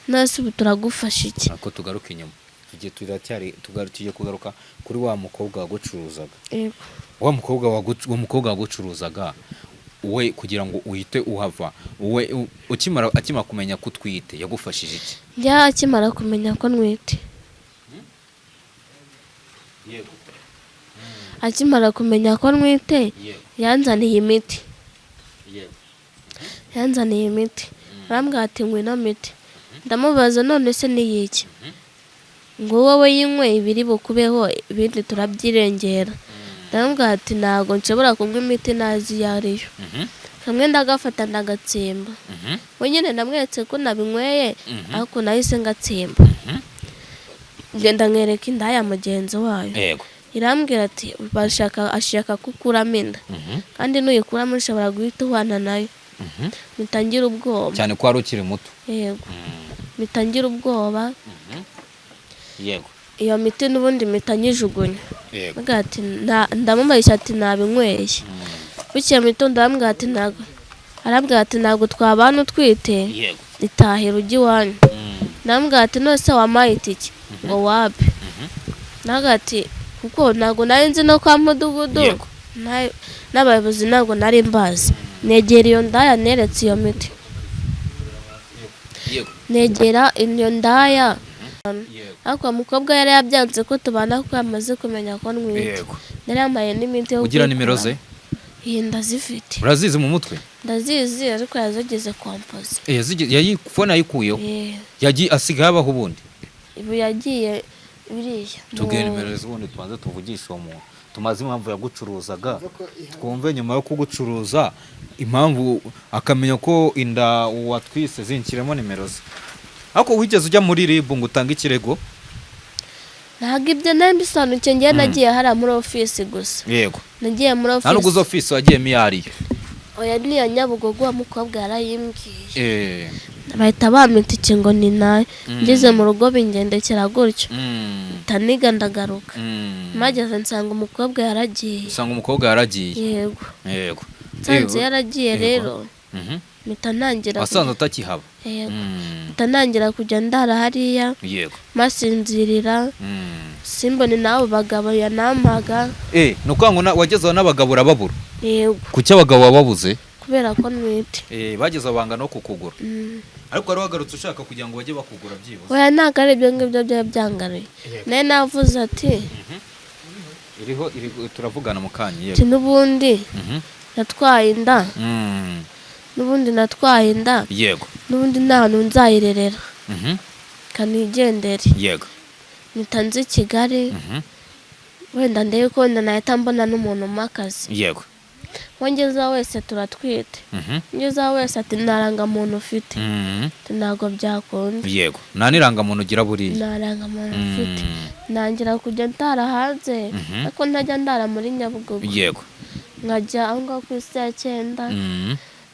Nose ubu turagufasha iki? Ariko tugaruke inyuma, tugiye turacyari tugiye kugaruka kuri wa mukobwa wagucuruzaga. Yego. Wa mukobwa wagucuruzaga we, kugira ngo uhite uhava, we akimara kumenya ko utwite yagufashije iki? Njya akimara kumenya ko ntwite, akimara kumenya ko ntwite, yanzaniye imiti. Yanzaniye imiti, arambwira ati ngwino miti. Ndamubaza none se ni iki? Ngo wowe yinywe ibiri bukubeho, ibindi turabyirengera. Ndamubwira ati ntabwo nshobora kunywa imiti ntazi iyo ariyo. Kamwe ndagafata ndagatsimba. We nyine ndamweretse ko nabinyweye, ariko nahise ngatsimba, ngenda nkereka indaya mugenzi wayo. Irambwira ati bashaka ashaka ko ukuramo inda, kandi nuyikuramo ushobora guhita uhana nayo. Mpita ngira ubwoba. Cyane ko wari ukiri muto. Yego, mpita ngira ubwoba. Iyo miti n'ubundi mpita nyijugunya. Mbwira ati ndamubeshya ati nabinyweye. Bukeye mu gitondo arambwira ati ntabwo, arambwira ati ntabwo twabana utwite, itahira ujya iwanyu. Ndamubwira ati none se wampaye itike? Ngo wapi. Nawe ati kuko ntabwo nari nzi no kwa mudugudu, Yego. n'abayobozi ntabwo nari mbazi. Negera iyo ndaya neretse iyo miti. Yego. Negera iyo ndaya. Yego. Ariko uwo mukobwa yari yabyanze ko tubana kuko yamaze kumenya ko ntwite. Yego. Yari yambaye n'imiti yo Ugira nimero kwikura. ze? Iyi ndazifite. Urazizi mu mutwe? Ndazizi, ariko yazigize kompoze. Eh, phone yayikuyeho? Eh. Yagiye asigaye abaho ubundi? Ubu yagiye biriya. Tubwire nimero z'ubundi tubanze tuvugishe uwo muntu, tumaze impamvu yagucuruzaga, twumve nyuma yo kugucuruza impamvu akamenya ko inda watwise. Zinshyiremo nimero ze. Ariko wigeze ujya muri RIB ngo utange ikirego? Ntabwo ibyo nari mbisobanukiwe. Ngewe nagiye hariya muri ofisi gusa. Nagiye muri Nta nubwo uzi ofisi. Ofisi wagiyemo iyo ariyo? Oya, niya Nyabugogo. Uwo mukobwa yarayimbwiye. Bahita bampa itike ngo ni nayo. Ngeze mu rugo bingendekera gutyo. Mpita niga ndagaruka. Mpageze nsanga umukobwa yaragiye. Usanga umukobwa yaragiye? Yego. Nsanze yaragiye. Rero mpita ntangira Wasanze atakihaba? Yego. Mpita ntangira kujya ndara hariya, masinzirira, simbone n'abo bagabo yanampaga. Eh, ni ukuvuga ngo wagezeho n'abagabo urababura? Yego. Kuki abagabo wababuze? Kubera ko ntwite. Eh, bageze aho banga no kukugura. Ariko wari wagarutse ushaka kugira ngo bajye bakugura byibuze? Oya, ntabwo ari ibyo ngibyo byaba byangaruye. Nawe navuze ati Iriho iri, turavugana mu kanya. ati n'ubundi natwaye inda, n'ubundi natwaye inda, n'ubundi nta hantu nzayirerera, kanigendere. Mpita nza i Kigali. Wenda ndebe ko wenda nahita mbona n'umuntu umpa akazi. Uwo ngezeho wese turatwite. Ngezeho wese ati nta rangamuntu ufite. Ati ntabwo byakunda. Yego, nta n'irangamuntu ugira buriya. Nta rangamuntu mfite. Ntangira kujya ndara hanze, ariko ntajya ndara muri Nyabugogo. Nkajya aho ngaho ku isi ya cyenda,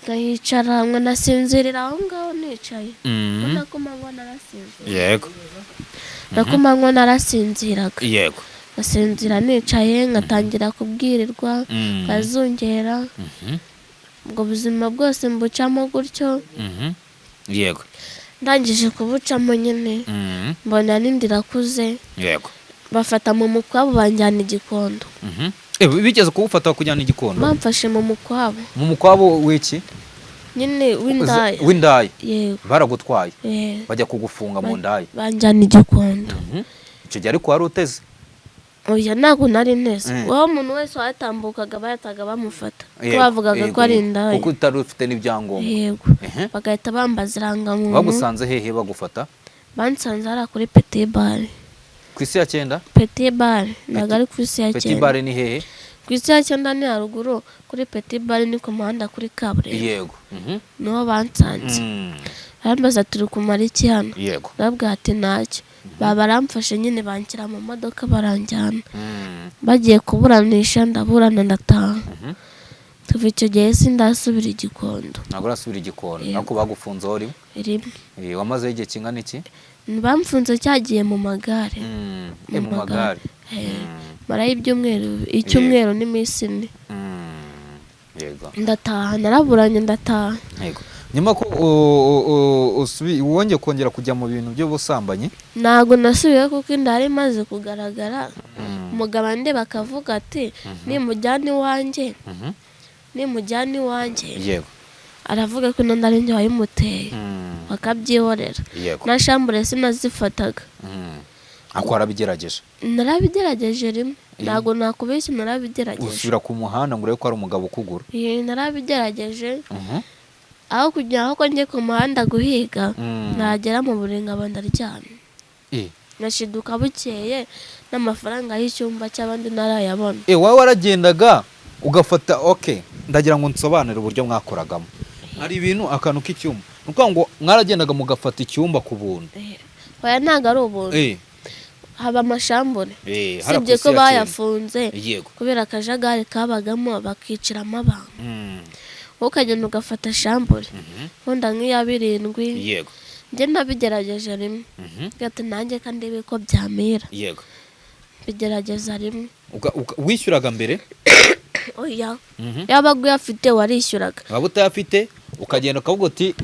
nkahicara nkanasinzirira aho ngaho nicaye. Ubona ko manywa narasinzira. Na ku manywa narasinziraga. Ngasinzira nicaye, ngatangira kubwirirwa, nkazungera. Ubwo buzima bwose mbucamo gutyo. Ndangije kubucamo nyine, mbona n'inda irakuze. Bafata mu mukwabo banjyana i Gikondo. Eh, bigeze kuwufata kujyana i Gikondo? Bamfashe mu mukwabo. Mu mukwabo w'iki? Nyine w'indaya. W'indaya? Yego. Baragutwaye? Eh. Bajya kugufunga mu ndaya? Banjyana i Gikondo. Icyo gihe ariko wari uteze? Oya, ntabwo nari nteze. Wowe, umuntu wese watambukaga bahitaga bamufata, ko bavugaga ko ari indaya. Kuko utari ufite n'ibyangombwa. Yego. Bagahita bambaza irangamuntu. Bagusanze hehe bagufata? Bansanze hariya kuri Petit Bare. Ku isi ya cyenda? Petit Bare, ntabwo ari ku isi ya Petit cyenda. Bare ni hehe? Ku isi ya cyenda ni haruguru, kuri Petit Bare ni ku muhanda kuri kaburimbo. Niho bansanze. Barambaza, turi kumara iki hano? Ndababwira ati ntacyo. Baba baramfashe nyine, banshyira mu modoka baranjyana. Bagiye kuburanisha, ndaburana ndataha. Kuva icyo gihe sindasubira i Gikondo. Ntabwo urasubira i Gikondo? Yego. Ariko bagufunzeho rimwe? Rimwe. Eh, wamazeho igihe kingana iki? Bamfunze cyagiye mu magare. Eh, mu magare. Eh, marayo ibyumweru, icyumweru n'iminsi 4. Yego. Ndataha, naraburanye ndataha. Yego, nyuma ko wongeye kongera kujya mu bintu by'ubusambanyi? Ntabwo nasubiyeyo kuko inda yari imaze kugaragara. Umugabo andeba akavuga ati nimujyana iwanjye, nimujyana iwanjye, aravuga ko ino nda ari njye wayimuteye, bakabyihorera. Na chambre sinazifataga. Ariko warabigerageje? Narabigerageje rimwe, ntabwo nakubeshya, narabigerageje. Usubira ku muhanda ngo urebe ko hari umugabo ukugura? Iyi, narabigerageje. Aho kugira aho ko njye ku muhanda guhiga, nagera mu buriri nkaba ndaryamye. Ngashiduka bukeye n'amafaranga y'icyumba cy'abandi ntarayabona. Eh, wowe waragendaga ugafata. Okay, ndagira ngo nsobanure uburyo mwakoragamo. Hari ibintu, akantu k'icyumba, ni ukuvuga ngo mwaragendaga mugafata icyumba ku buntu? Eh, oya, ntabwo ari ubuntu. Haba amachambres. Eh, hariya Usibye ku ko isi ya cyenda. bayafunze kubera akajagari kabagamo, bakiciramo abantu. Wowe ukagenda ugafata chambre, wenda nk'iya 7. Njye nabigerageje rimwe. Ati nanjye kandi ndebe ko byamira. Bigerageza rimwe. Wishyuraga mbere? Oya, yabaga uyafite warishyuraga. Waba utayafite ukagenda ukavuga uti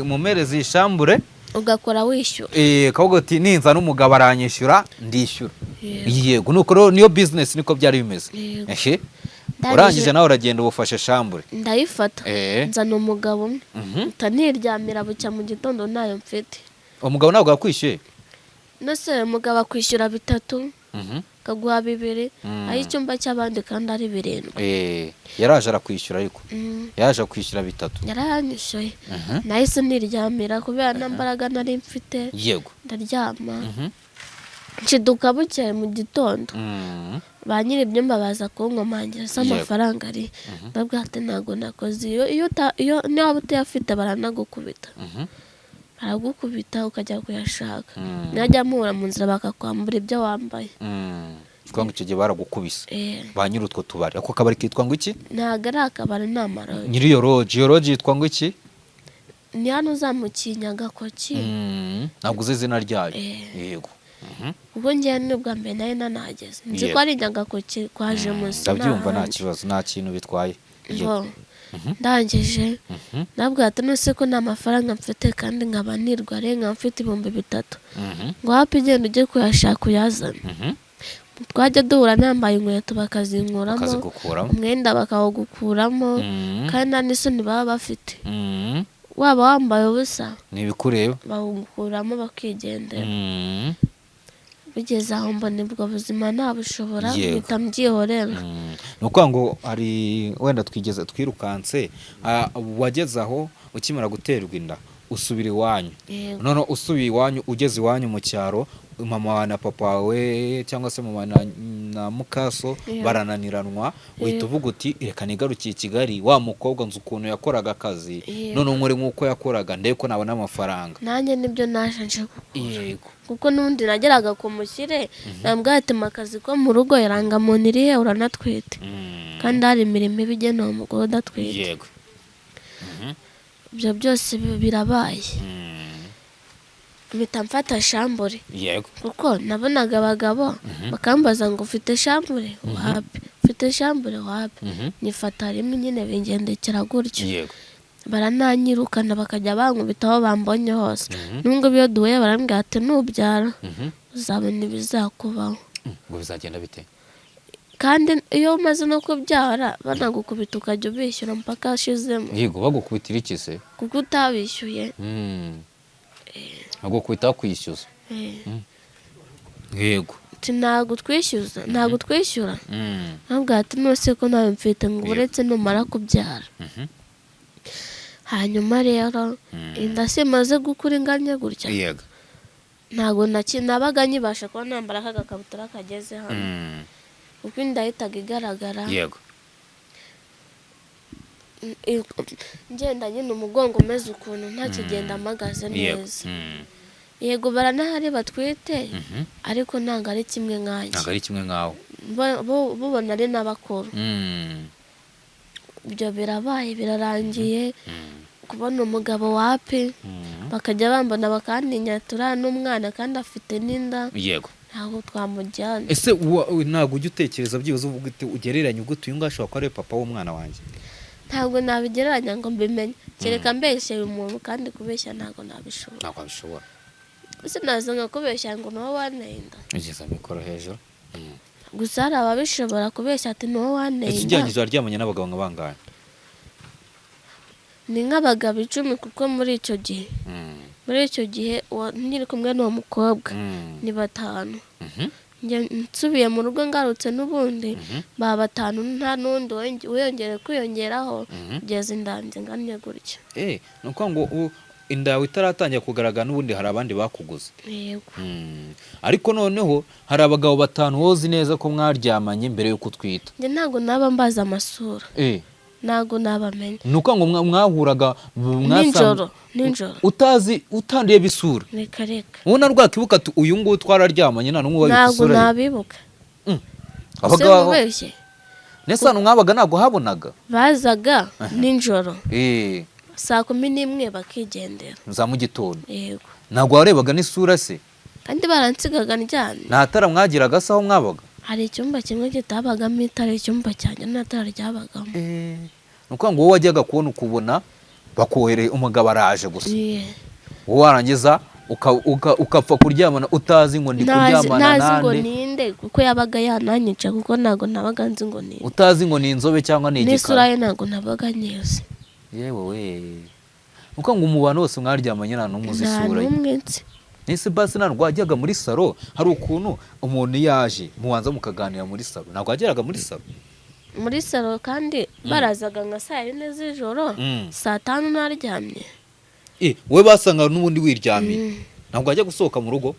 "Mumpereze iyi chambre." Ugakora wishyura. Eh, ukavuga uti ninza n'umugabo aranyishyura, ndishyura. Yego. Yego, nuko rero niyo business, niko byari bimeze. Yego. Ehe. Ndangije- Urangije nawe uragenda ubufashe chambre. Ndayifata. Nzana umugabo umwe. Mpita niryamira, bucya mu gitondo ntayo mfite. Umugabo ntabwo yakwishyuye? Nose umugabo akwishyura bitatu, akaguha bibiri, aho icyumba cy'abandi kandi ari birindwi. Yaraje arakwishyura ariko yaje kwishyura bitatu. Yarayanyishyuye. Nahise niryamira kubera nta mbaraga nari mfite. Ndaryama, nshiduka bukeye mu gitondo ba nyiri ibyumba baza kunkomangira se amafaranga ari. Ndabwira ati ntabwo nakoze. Iyo niba utayafite baranagukubita. Baragukubita ukajya kuyashaka. Najya muhura mu nzira bakakwambura ibyo wambaye. Kuvuga ngo icyo gihe baragukubise? Eh. Ba nyiri utwo tubari, ako kabari kitwa ngo iki? Ntabwo ari akabari, ni amalodge. Nyiri iyo lodge, iyo lodge yitwa ngo iki? Ni hano uzamukiye Nyagakoki. Ntabwo uzi izina ryayo? Eh. Yego. Ubwo ngewe ni ubwa mbere nari nanahageze, nzi ko ari Nyagakoki kwa Jemusi. Ndabyumva, nta n'ahandi. kibazo, nta kintu bitwaye. Yego. Bo, ndangije nabwo ati nuse ko nta mafaranga mfite kandi nkaba nirwa nkaba mfite 3000, ngo wapi, igenda ujye kuyashaka uyazane. Twajya duhura nambaye inkweto bakazinkuramo, Bakazigukuramo. umwenda bakawugukuramo, kandi nta n'isoni baba bafite. Waba wambaye ubusa, Ni ibikureba. bawukuramo bakigendera. Bigeze aho mbona ubwo buzima ntabushobora, mpita mbyihorera. Ni ukuvuga ngo hari wenda twigeze twirukanse, wageze aho ukimara guterwa inda usubira iwanyu. Yego. Noneho usubiye iwanyu, ugeze iwanyu mu cyaro, mama wawe na papa wawe cyangwa se mama na mukaso barananiranwa, uhita uvuga uti reka nigarukiye i Kigali, wa mukobwa nzi ukuntu yakoraga akazi, noneho nkore nk'uko yakoraga ndebe ko nabona amafaranga. Nanjye nibyo naje nje gukora, kuko n'ubundi nageraga ku mushyire nambwa ati akazi ko mu rugo, irangamuntu irihe, uranatwite, kandi hari imirimo iba igenewe umugore udatwite. Ibyo byose birabaye, mpita mfata chambre, kuko nabonaga abagabo bakambaza ngo ufite chambre, wapi, ufite chambre, wapi. Nyifata rimwe nyine bingendekera gutyo. Barananyirukana, bakajya bankubita aho bambonye hose. N'ubwo iyo duhuye barambwira ati nubyara uzabona ibizakubaho. Ngo bizagenda bite? Kandi iyo umaze no kubyara banagukubita, ukajya ubishyura mpaka ashizemo. Yego, bagukubitira iki se? Kuko utabishyuye. Bagukubita bakwishyuza? Eh. Yego. Ati ntabwo twishyuza, ntabwo twishyura. Ntabwo ati nose ko ntawe mfite, ngo uretse numara kubyara. Hanyuma rero inda se imaze gukura inganye gutya, ntabwo nabaga nkibasha kuba nambara aka gakabutura kageze hano, kuko inda yahitaga igaragara. Ngenda nyine umugongo umeze ukuntu, ntakigenda mpagaze neza. Yego, baranahari batwite, ariko ntabwo ari kimwe nkanjye. Ntabwo ari kimwe nkawe. Bubona ari n'abakuru. Ibyo birabaye, birarangiye. Kubona umugabo wapi, bakajya bambona bakantinyatura n'umwana kandi afite n'inda, ntabwo twamujyana. Ese ntabwo ujya utekereza byibuze uvuga uti ugereranye uguti uyu nguyu ashobora kuba ari we papa w'umwana wanjye? Ntabwo nabigereranya ngo mbimenye, kereka mbeshyeye umuntu, kandi kubeshya ntabwo nabishobora. Ntabwo wabishobora. Ese naza nkakubeshya ngo niwo wanteye inda? Ugeza mikoro hejuru. Gusa hari ababishobora kubeshya ati niwo wanteye Ese inda. ugereranyije waryamanye n'abagabo nka bangahe? Ni nk'abagabo 10, kuko muri icyo gihe nkiri kumwe n'uwo mukobwa ni batanu. Njye nsubiye mu rugo ngarutse n'ubundi baba batanu, nta n'undi wiyongere kwiyongeraho kugeza indanze ngannye gutya. Ni ukuvuga ngo inda yawe itaratangira kugaragara n'ubundi hari abandi bakuguze? Yego. Ariko noneho hari abagabo batanu wowe uzi neza ko mwaryamanye mbere y'uko utwita? Njye ntabwo naba mbazi amasura. Ntabwo nabamenya. Ni ukuvuga ngo mwahuraga Nijoro, nijoro. Utazi, utandeba isura? Reka reka. Ubona rwakibuka ati uyu nguyu twararyamanye, nta n'umwe wabibuka Ntabwo isura ye? nabibuka. Se Abagabo mubeshye? Nese hano mwabaga ntabwo habonaga? Bazaga nijoro saa 11 bakigendera. Za mu gitondo? Yego. Ntabwo warebaga n'isura se? Kandi baransigaga ndyamye. Nta tara mwagiraga se aho mwabaga? Hari icyumba kimwe kitabagamo itara, icyumba cyanjye nta tara ryabagamo. Ni ukuvuga ngo wowe wajyaga kubona ukubona bakohereye umugabo araje gusa, wowe warangiza Ukapfa kuryamana utazi ngo ndi kuryamana Ntazi ngo nande, ninde, kuko yabaga yananyica, kuko ntabwo nabaga nzi ngo ninde. Utazi ngo ni inzobe cyangwa ni N'isura igikara. ye ntabwo nabaga nyizi. Yewe we, uko ngo mu bantu bose mwaryamanye nta n'umwe uzi Nta isura ye? n'umwe nzi. Nese basi ntabwo wajyaga muri salo? Hari ukuntu umuntu yaje mubanza mukaganira muri salo, ntabwo wageraga muri salo? Muri salo kandi barazaga nka saa 4 z'ijoro, saa 5 naryamye. Eh, wowe basanga n'ubundi wiryamiye, ntabwo wajya gusohoka mu rugo?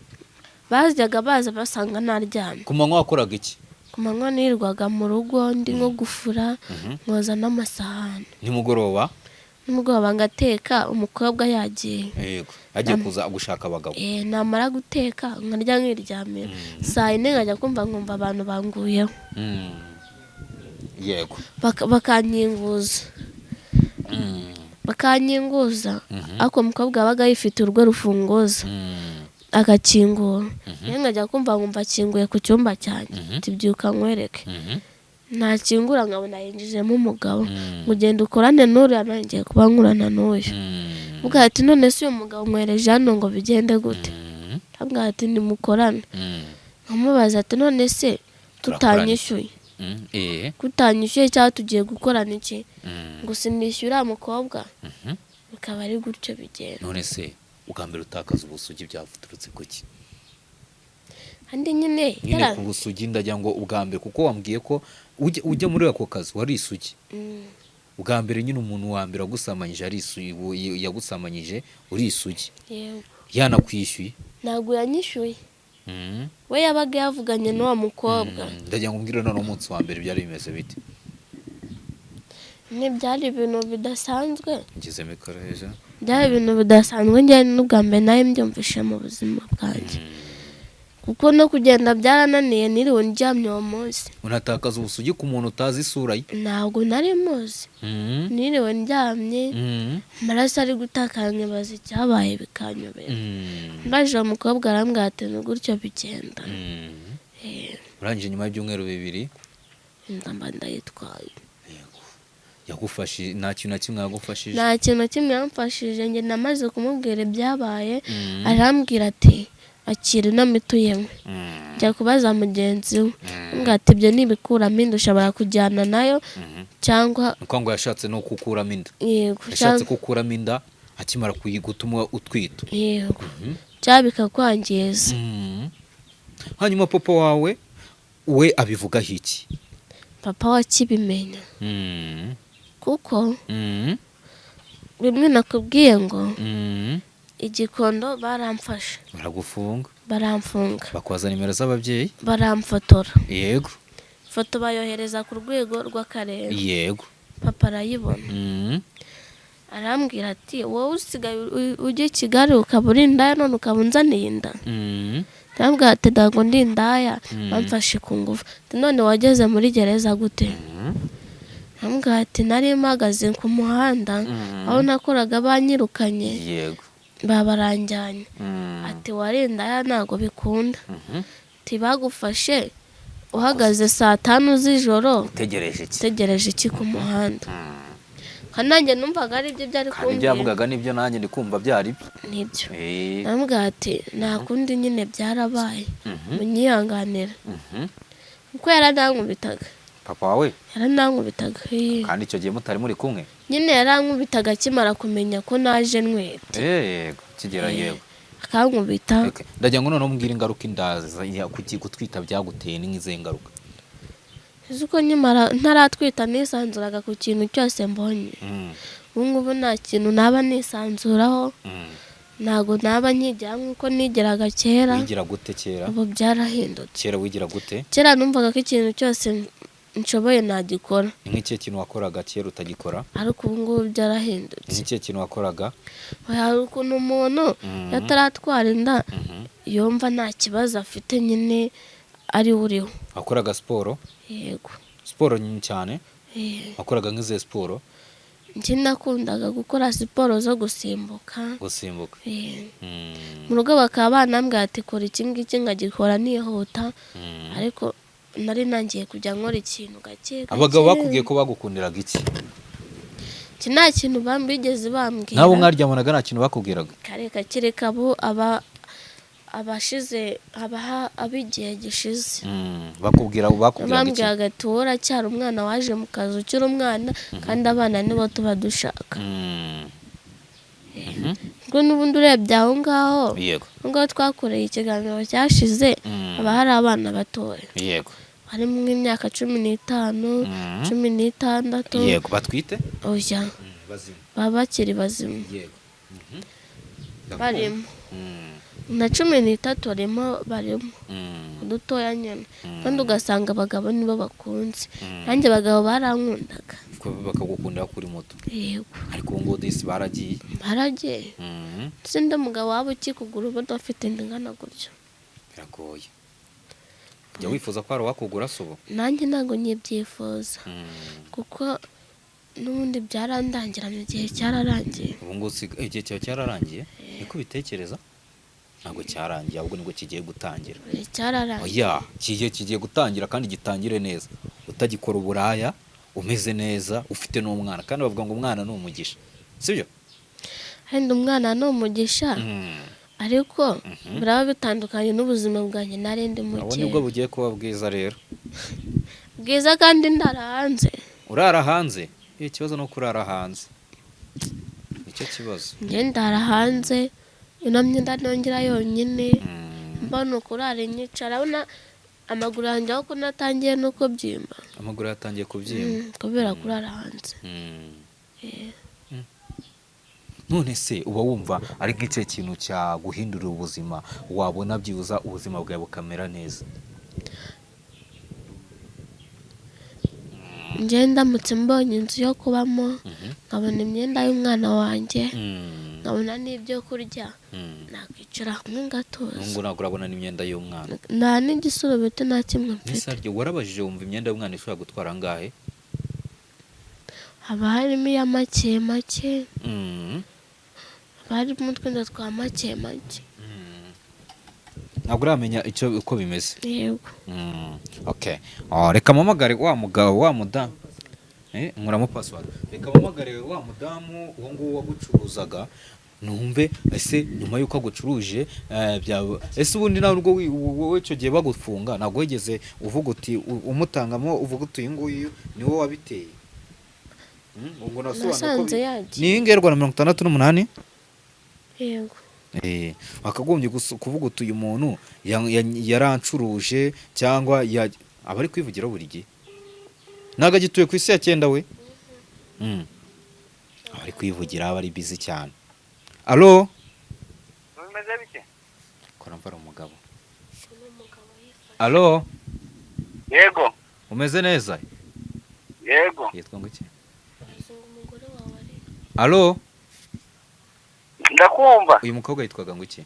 Bajyaga baza basanga naryamye. Ku manywa wakoraga iki? Ku manywa nirirwaga mu rugo, ndi nko gufura, nkoza n'amasahani. Nimugoroba? Nimugoroba ngateka, umukobwa yagiye. Yego, agiye kuza gushaka abagabo. Eh, namara guteka nkarya nkiryamira, saa 4 nkajya kumva nkumva abantu banguyeho. Yego. Bakankinguza, bakankinguza, ariko umukobwa yabaga yifite urwo rufunguzo, agakingura. Rero nkajya kumva nkumva akinguye ku cyumba cyanjye, tubyuka nkwereke. Nakingura nkabona yinjijemo umugabo, ngo ugenda ukorane n'uriya, nanjye ngiye kuba nkurana n'uyu. Ubwo ati: "None se uyu mugabo mwereje hano ngo bigende gute?" Ambwira ati: "Nimukorane." Nkamubaza ati: "None se Turakorana iki? tutanyishyuye, kutanyishyuye cyangwa tugiye gukorana iki?" Ngo sinishyura mukobwa. Bikaba ari gutyo bigenda. None se ubwa mbere utakaza ubusugi byaturutse kuki? Kandi nyine Nyine ku busugi, ndagira ngo ubwa mbere, kuko wambwiye ko ujya muri ako kazi wari isugi. Ubwa mbere nyine umuntu wa mbere wagusamanyije ari isugi, yagusamanyije uri isugi? Yego. Yanakwishyuye? Ntabwo yanyishyuye. We yabaga yavuganye n'uwo mukobwa. Ndagira ngo umbwire noneho umunsi wa mbere byari bimeze bite? Nyine byari ibintu bidasanzwe. Ngeze mikoro hejuru. Byari ibintu bidasanzwe, njye n'ubwa mbere nawe mbyumvishe mu buzima bwanjye, kuko no kugenda byarananiye, niriwe ndyamye uwo munsi. Unatakaza ubusugi ku muntu utazi isura ye? Ntabwo nari muzi. Niriwe ndyamye, amaraso ari gutakara, nkibaza icyabaye bikanyobera. Mbajije uwo mukobwa arambwira ati: "Ni gutyo bigenda." Urangije nyuma y'ibyumweru 2? Inda mba ndayitwaye. Yego. Yagufashije? Nta kintu na kimwe yagufashije? Nta kintu na kimwe yamfashije. Njye namaze kumubwira ibyabaye, arambwira ati: "Akira ino miti uyinywe." Njya kubaza mugenzi we, ambwira ati: "Ibyo nibikuramo inda ushobora kujyana nayo cyangwa" Ni ukuvuga ngo yashatse no kukuramo inda? Yego. Yashatse kukuramo inda akimara gutuma utwita? Yego, cyangwa bikakwangiza. Hanyuma papa wawe we abivugaho iki? Papa we akibimenya, kuko bimwe nakubwiye ngo igikondo baramfashe. Baragufunga? Baramfunga. Bakwaza nimero z'ababyeyi? Baramfotora. Ifoto bayohereza ku rwego rw'akarere. Papa arayibona. Arambwira ati: "Wowe usigaye ujya i Kigali ukaba uri indaya, none ukaba unzaniye inda." Arambwira ati: "Ntabwo ndi indaya, bamfashe ku ngufu." Ati: "None wageze muri gereza gute?" Arambwira ati: "Nari mpagaze ku muhanda aho nakoraga, banyirukanye, babaranjyanye." Ati: "Wari indaya, ntabwo bikunda." Ati: "Bagufashe uhagaze saa 5 z'ijoro, Utegereje iki? utegereje iki ku muhanda?" Kandi nanjye numvaga ari byo byari Kandi ibyo kumbwira. yavugaga nibyo, nanjye ndi kumva byari byo. Nibyo. Namubwira ati: "Nta kundi nyine, byarabaye, munyihanganira." Kuko yaranankubitaga. Papa wawe? Yaranankubitaga. Kandi icyo gihe mutari muri kumwe? Nyine yarankubitaga akimara kumenya ko naje ntwite. Yego, kigera, yego. Akankubita. Okay. Ndagira ngo noneho mbwire ingaruka inda gutwita byaguteye, ni nk'izihe ngaruka? Uzi ko nkimara ntaratwita nisanzuraga ku kintu cyose mbonye? Ubu ngubu nta kintu naba nisanzuraho. Ntabwo naba nkigira nk'uko nigeraga kera. Wigira gute kera? Ubu byarahindutse. Kera wigira gute? Kera numvaga ko ikintu cyose nshoboye nagikora. Ni nk'ikihe kintu wakoraga kera utagikora? Ariko ubu ngubu byarahindutse. Ni nk'ikihe kintu wakoraga? Hari ukuntu umuntu iyo ataratwara inda yumva nta kibazo afite, nyine ari we uriho. Wakoraga siporo? Yego. Siporo nyinshi cyane? Eh. Wakoraga nk'izihe siporo? Njye nakundaga gukora siporo zo gusimbuka. Gusimbuka? Eh. Mu rugo bakaba banambwira ati: "Kora iki ngiki," nkagikora nihuta. Ariko nari nangiye kujya nkora ikintu gake gake. Abagabo bakubwiye ko bagukundiraga iki? Iki nta kintu bigeze bambwira. Nabo mwaryamanaga nta kintu bakubwiraga? Kareka, kereka abo aba abashize abaha ab'igihe gishize. Bakubwiraga iki? Bambwiraga ati: "Wowe uracyari umwana, waje mu kazi ukiri umwana, kandi abana nibo tuba dushaka." Ubwo n'ubundi urebye aho ngaho, aho ngaho twakoreye ikiganiro cyashize, haba hari abana batoya harimo nk'imyaka 15, 16. Yego, batwite? Oya. Bazima? Baba bakiri bazima. Barimo na 13, barimo udutoya nyine, kandi ugasanga abagabo nibo bakunze. Nanjye abagabo barankundaga. Bakagukundira kuri moto? Yego. Ariko ubu ngubu disi baragiye. Baragiye. Ndetse undi mugabo waba ukikugura uba udafite inda ingana gutyo? Biragoye. Jya wifuza ko hari uwakugura se ubu? Nanjye ntabwo nyibyifuza, kuko n'ubundi byarandangiranye, igihe cyararangiye. Ubu ngubu igihe cyawe cyararangiye, niko ubitekereza? Ntabwo cyarangiye, ahubwo nibwo kigiye gutangira. Cyararangiye. Oya, kigiye gutangira, kandi gitangire neza, utagikora uburaya, umeze neza, ufite n'umwana. Kandi bavuga ngo umwana ni umugisha, sibyo? Wenda umwana ni umugisha, ariko biraba bitandukanye n'ubuzima bwanjye nari ndimo Abo kera. Nibwo bugiye kuba bwiza rero. Bwiza kandi ndara hanze. Urara hanze? Ikibazo ni uko urara hanze, nicyo kibazo. Njye ndara hanze, ino myenda nongera yonyine. Mbona ukurara nyicara, urabona amaguru yanjye aho ko natangiye no kubyimba. Amaguru yatangiye kubyimba? Kubera kurara hanze. None se uba wumva ari nk'ikihe kintu cyaguhindurira ubuzima, wabona byibuza ubuzima bwawe bukamera neza? Njye ndamutse mbonye inzu yo kubamo, nkabona imyenda y'umwana wanjye, nkabona n'ibyo kurya, nakwicara hamwe ngatuza. Nubwo ntabwo urabona n'imyenda y'umwana? Nta n'igisurubeti, nta kimwe mfite. Ese warabajije wumva imyenda y'umwana ishobora gutwara angahe? Haba harimo iya make make, haba harimo utwenda twa make make. Ntabwo uramenya icyo uko bimeze? Yego. Okay. Reka mpamagare wa mugabo, wa mudamu. Nkuramo password. Reka mpamagare wa mudamu uwo nguwo wagucuruzaga, numve ese nyuma y'uko agucuruje, ese ubundi nawe ubwo wowe icyo gihe bagufunga ntabwo wigeze uvuga uti umutangamo, uvuga uti uyu nguyu ni wowe wabiteye? Ubwo nasobanura ko Nasanze yagiye. Ni ingerwa na 68? Yego. Wakagombye kuvuga uti uyu muntu yarancuruje, cyangwa aba ari kwivugira buri gihe, ntabwo agituye ku isi ya cyenda we. Aba ari kwivugira, aba ari busy cyane. Alo? Bimeze bite? Kora mvara umugabo. Alo? Yego. Umeze neza? Yego. Yitwa ngo iki? Umugore wawe ari Alo? Ndakumva. Uyu mukobwa yitwaga ngo iki?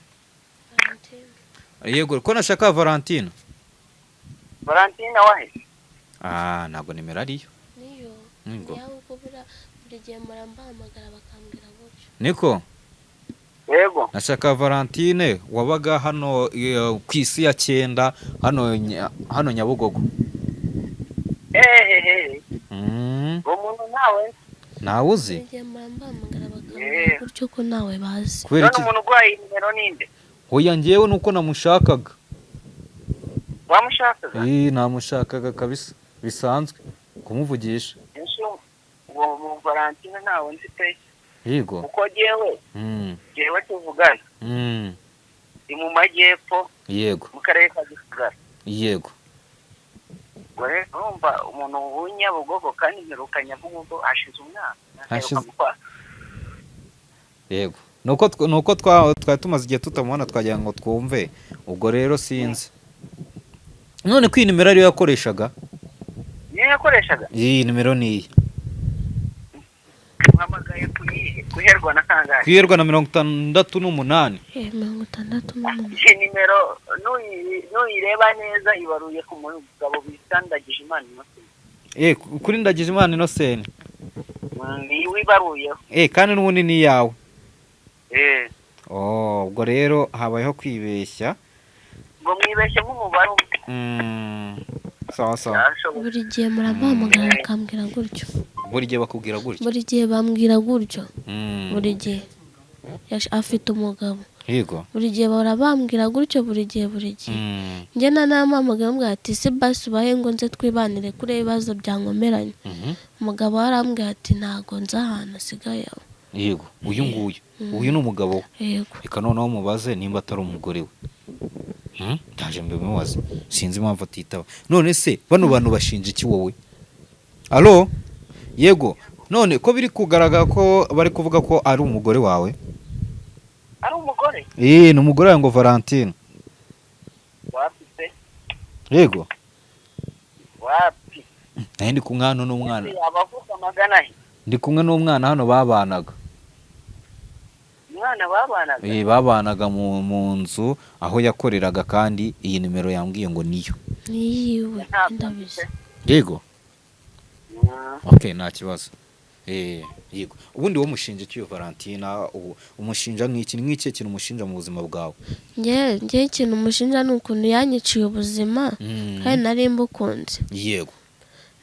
Valentine. Yego, ko nashaka Valentine. Valentina wahe? Ah, ntabwo nimero ariyo. Niyo. Nibwo. Niyo, kuko buri gihe murambahamagara bakambwira gutyo. Niko? Yego. Nashaka Valentine wabaga hano, ku isi ya cyenda, hano hano Nyabugogo. Ehehe. Uwo muntu ntawe. Ntawe uzi? Buri gihe murambahamagara bakambwira gutyo ko nawe bazi. Kubera None iki? umuntu urwaye nimero ninde? Oya, njyewe nuko namushakaga. Wamushakaga? Namushakaga kabisa, bisanzwe kumuvugisha. Ese uwo mu Valentina ntawe nzi pe. Yego. Kuko jyewe tuvugana ndi mu majyepfo, mu karere ka Gisagara. Ubwo rero urumva umuntu w'Inyabugogo, kandi mperuka Nyabugogo hashize umwaka. Hashize- Yego, nuko twari tumaze igihe tutamubona, twagira ngo twumve. Ubwo rero sinzi none ko iyi nimero ariyo yakoreshaga. Niyo yakoreshaga? Iyi nimero ni iye. Muhamagaye kuyihe? Guherwa na kangahe? Kwiyerwa na 68. 68. Iyi nimero nuyireba neza ibaruye ku mugabo bita Ndagijimana Innocent. Kuri Ndagijimana Innocent? Niwe ibaruyeho. Kandi n'ubundi ni iyawe? Eh. Oh, ubwo rero habayeho kwibeshya. Ngo mwibeshye nk'umubare umwe. Sawa sawa. Yarashoboye. Buri gihe muramuhamagara bakambwira gutyo. Buri gihe bakubwira gutyo? Buri gihe bambwira gutyo. Buri gihe afite umugabo. Yego. Buri gihe bahora bambwira gutyo, buri gihe, buri gihe. Njye na namuhamagaye mubwira ati: "Se basi ubahe ngo nze twibanire kuri ibibazo byankomeranye." Umugabo we arambwira ati: "Ntago nzi ahantu asigaye aho." Yego, uyu nguyu, uyu ni umugabo we? Yego. Reka noneho mubaze nimba atari umugore we. Ndaje mbimubaze, sinzi impamvu atitaba. None se bano bantu bashinja iki wowe? Alo, yego, none ko biri kugaragara ko bari kuvuga ko ari umugore wawe? Ari umugore? Eh, ni umugore wawe ngo Valentine. Wapi se? Yego. Wapi? Nayo ndi kumwe hano n'umwana. Abavuga amagana he? Ndi kumwe n'umwana hano babanaga. Umwana babanaga? Eh, babanaga mu nzu aho yakoreraga, kandi iyi nimero yambwiye ngo niyo. Niyiwe. Ntabwo. Ndabizi. Yego. Okay, nta kibazo. Yego, ubundi wowe umushinja iki uyu Valentina? Ubu umushinja nk'iki, ni nk'ikihe kintu umushinja mu buzima bwawe? Njye ikintu umushinja ni ukuntu yanyiciye ubuzima kandi nari mbukunze.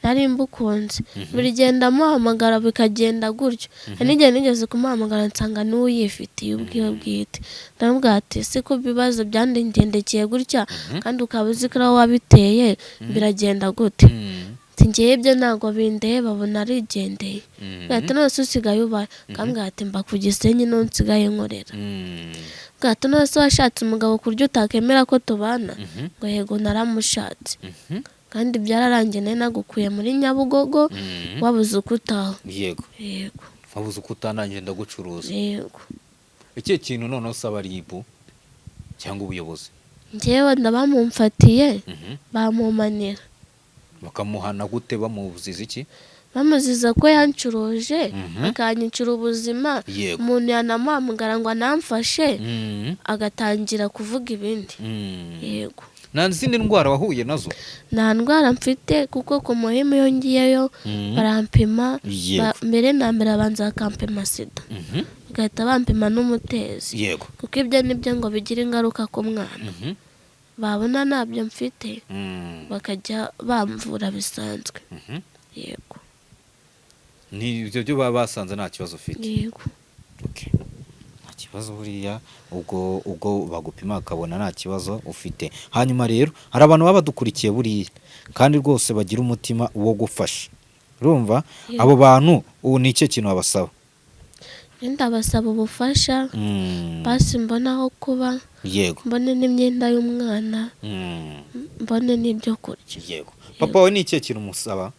Nari mbukunze. Buri gihe ndamuhamagara bikagenda gutyo. Hari n'igihe nigeze kumuhamagara nsanga niwe uyifitiye ubwiwe bwite. Ndamubwira ati: "Se ko ibibazo byangendekeye gutya kandi ukaba uzi ko ari wowe wabiteye, biragenda gute?" Ati: "Ngewe ibyo ntabwo bindeba." Abona arigendeye. Ati: "None se usigaye ubaye?" Akambwira ati: "Mba ku Gisenyi, niho nsigaye nkorera." Bwira ati: "None se washatse umugabo ku buryo utakemera ko tubana?" Ngo: "Yego, naramushatse." Kandi byararangiye, nari nagukuye muri Nyabugogo, wabuze uko utaha. Yego. Yego. Wabuze uko utanangije ndagucuruza. Yego. Ikihe kintu noneho usaba RIB cyangwa ubuyobozi? Njyewe ndabamumfatiye, bamumanira. Bakamuhana gute? Bamuziza iki? Bamuziza ko yancuruje, akanyicira ubuzima. Umuntu yanamuhamagara ngo anamfashe, agatangira kuvuga ibindi. Yego. Nta zindi ndwara wahuye nazo? Nta ndwara mfite, kuko ku Muhima iyo ngiyeyo barampima. Mbere na mbere abanza bakampima sida, bagahita bampima n'umutezi, kuko ibyo nibyo ngo bigira ingaruka ku mwana. Babona ntabyo mfite, bakajya bamvura bisanzwe. Yego. Ni ibyo byo baba basanze nta kibazo ufite? Yego. Okay. Nta kibazo buriya, ubwo bagupima bakabona nta kibazo ufite. Hanyuma rero hari abantu baba badukurikiye buriya kandi rwose bagira umutima wo gufasha, urumva? Yego. Abo bantu ubu ni ikihe kintu babasaba? Ndabasaba ubufasha, basi mbone aho kuba, mbone n'imyenda y'umwana, mbone n'ibyo kurya. Yego, papa wawe ni ikihe kintu umusaba?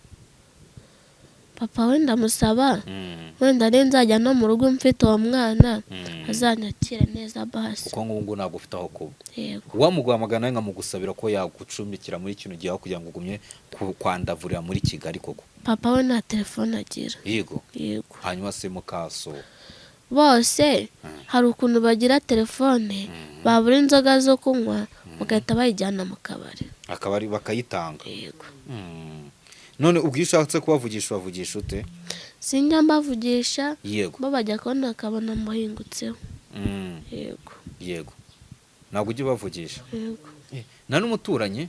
Papa we ndamusaba wenda ari nzajya no mu rugo mfite uwo mwana, azanyakire neza basi. Kuko ngubu ntabwo ufite aho kuba. Yego. Uwamuguhamagara nawe nkamugusabira ko yagucumbikira muri kino gihe aho kugira ngo ugumye kwandavurira muri Kigali koko? Papa we nta telefone agira. Yego. Yego. Hanyuma se mukaso? Bose hari ukuntu bagira telefone, babura inzoga zo kunywa bagahita bayijyana mu kabari. Akabari bakayitanga? Yego. None ubwo iyo ushatse kubavugisha ubavugisha ute? Sinjya mbavugisha. Bo bajya kubona bakabona muhingutseho. Yego. Yego, ntabwo ujya ubavugisha? Yego. Nta n'umuturanyi?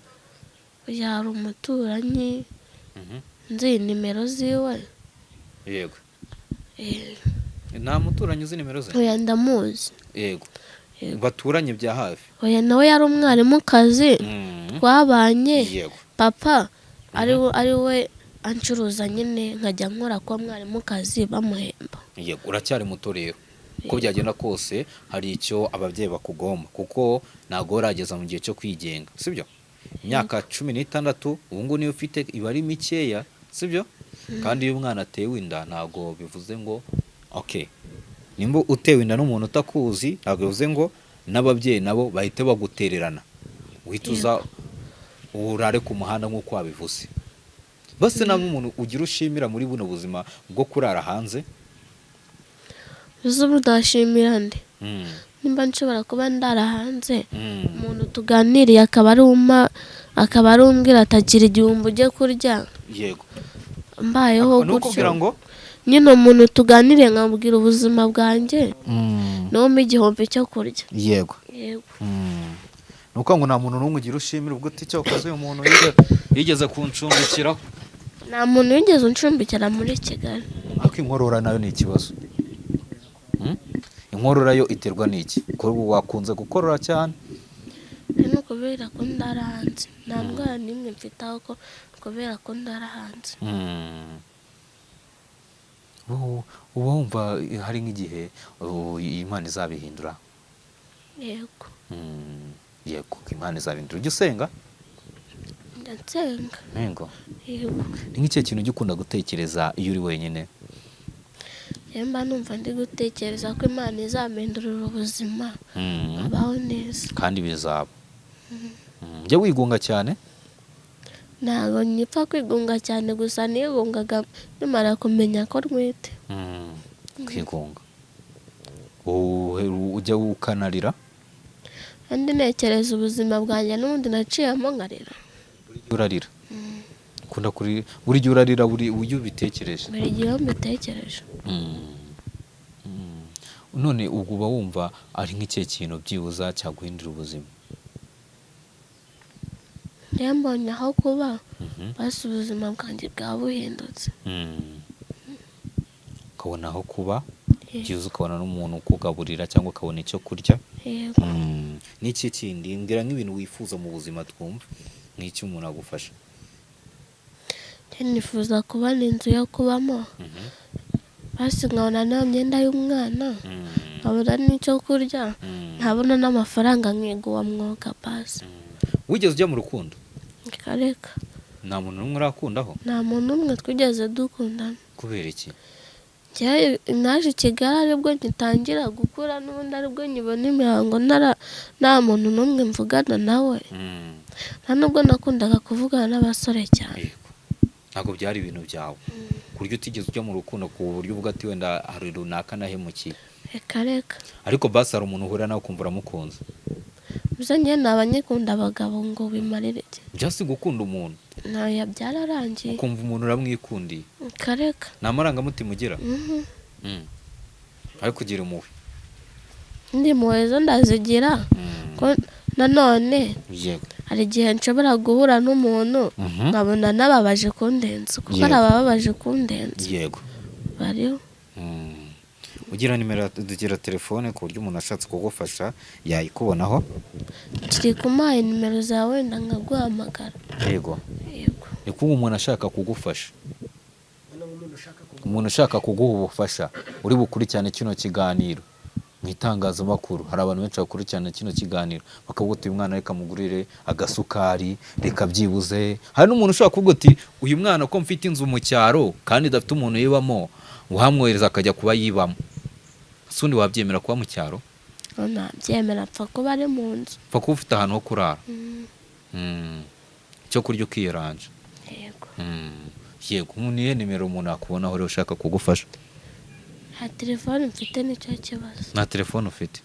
Oya, hari umuturanyi nzi nimero ziwe. Nta muturanyi uzi nimero ze? Oya, ndamuzi. Yego. Baturanye bya hafi? Oya, nawe yari umwarimukazi, twabanye. Papa ari we ancuruza nyine, nkajya nkora kuba mwarimukazi bamuhemba. Yego, uracyari muto rero, uko byagenda kose hari icyo ababyeyi bakugomba, kuko ntabwo urageza mu gihe cyo kwigenga, sibyo? Imyaka 16 ubu ngubu niyo ufite iba ari mikeya, sibyo? Kandi iyo umwana atewe inda ntabwo bivuze ngo okay, nimba utewe inda n'umuntu utakuzi, ntabwo bivuze ngo n'ababyeyi nabo bahite bagutererana, uhita uza urare ku muhanda nk'uko wabivuze. Bose nta umuntu ugira ushimira muri buno buzima bwo kurara hanze? Uzi ubu ndashimira nde? Nimba nshobora kuba ndara hanze, umuntu tuganiriye akaba ari umpa, akaba ari umbwira atagira 1000 ujye kurya. Mbayeho Ni ukubwira gutyo. ngo Nyine umuntu tuganiriye nkamubwira ubuzima bwanjye, niwe umpa 1000 cyo kurya. Yego. Ni ukuvuga ngo nta muntu n'umwe ugira ushimira ubwo uti icyo wakoze, uyu muntu yigeze kuncumbikiraho? Nta muntu wigeze uncumbikira muri Kigali. Ariko inkorora nayo ni ikibazo. Inkorora yo iterwa n'iki, ko wakunze gukorora cyane? Ni ukubera ko ndara hanze. Nta ndwara n'imwe mfite, ahubwo kubera ko ndara hanze. Uba wumva hari nk'igihe Imana izabihindura? Yego. Yego, Imana izabihindura. Ujya usenga? Nsenga. Yego. Yego. Ni nk'ikihe kintu ujya ukunda gutekereza iyo uri wenyine? Mba numva ndi gutekereza ko Imana izampindurira ubuzima, nkabaho neza. Kandi bizaba. Jya wigunga cyane? Ntabwo nyipfa kwigunga cyane, gusa nigungaga nimara kumenya ko ntwite. Kwigunga, ujya ukanarira? Kandi ntekereza ubuzima bwanjye n'ubundi naciyemo, nkarira. Buri gihe urarira? Ukunda kuri buri gihe urarira, buri ujya ubitekereje? Buri gihe iyo mbitekereje. None ubwo uba wumva ari nk'ikihe kintu byibuza cyaguhindura ubuzima? Njyewe mbonye aho kuba, basi ubuzima bwanjye bwaba buhindutse. Ukabona aho kuba, byibuze ukabona n'umuntu ukugaburira cyangwa ukabona icyo kurya. Yego. N'iki kindi? Mbwira nk'ibintu wifuza mu buzima, twumva nk'icyo umuntu agufasha. Njye nifuza kubona inzu yo kubamo, basi nkabona n'iyo myenda y'umwana, nkabona n'icyo kurya, nkabona n'amafaranga nkiga uwo mwuga basi. Wigeze ujya mu rukundo? Reka reka. Nta muntu n'umwe urakundaho? Nta muntu n'umwe twigeze dukundana. Kubera iki? Njyewe naje i Kigali aribwo ngitangira gukura, n'ubundi aribwo nkibona imihango, nta muntu n'umwe mvugana nawe. Nta nubwo nakundaga kuvugana n'abasore cyane. Yego, ntabwo byari ibintu byawe, ku buryo utigeze ujya mu rukundo ku buryo uvuga ati wenda hari runaka nahemukiye? Reka reka. Ariko basi hari umuntu uhura nawe ukumva uramukunze? Gusa njyewe naba nyikunda abagabo ngo bimarire iki? Just gukunda umuntu. Ntoya, byararangiye. Ukumva umuntu uramwikundiye? Reka reka. Nta marangamutima ugira? Mhm. Ariko ugira impuhwe? Ndi impuhwe zo ndazigira, ko nanone hari igihe nshobora guhura n'umuntu nkabona nababaje kundenza, kuko hari abababaje kundenza. Bariho. Ugira nimero, ugira telefone ku buryo umuntu ashatse kugufasha yayikubonaho? Kiri kumuhaye nimero zawe, wenda nkaguhamagara. Yego. Yego. Ni kuba umuntu ashaka kugufasha, umuntu ushaka kuguha ubufasha uri bukurikirane kino kiganiro mu itangazamakuru. Hari abantu benshi bakurikirana kino kiganiro bakavuga uti: "Uyu mwana reka mugurire agasukari, reka byibuze." Hari n'umuntu ushobora kuvuga uti: "Uyu mwana ko mfite inzu mu cyaro kandi idafite umuntu yibamo, uhamwohereza akajya kuba yibamo." Ese undi wabyemera kuba mu cyaro? Nabyemera, apfa kuba ari mu nzu. Pfa kuba ufite ahantu ho kurara, icyo kurya, ukiyeranja. Yego. Yego, niyo nimero umuntu yakubonaho rero ushaka kugufasha? Nta telefone mfite, nicyo kibazo. Nta telefone ufite?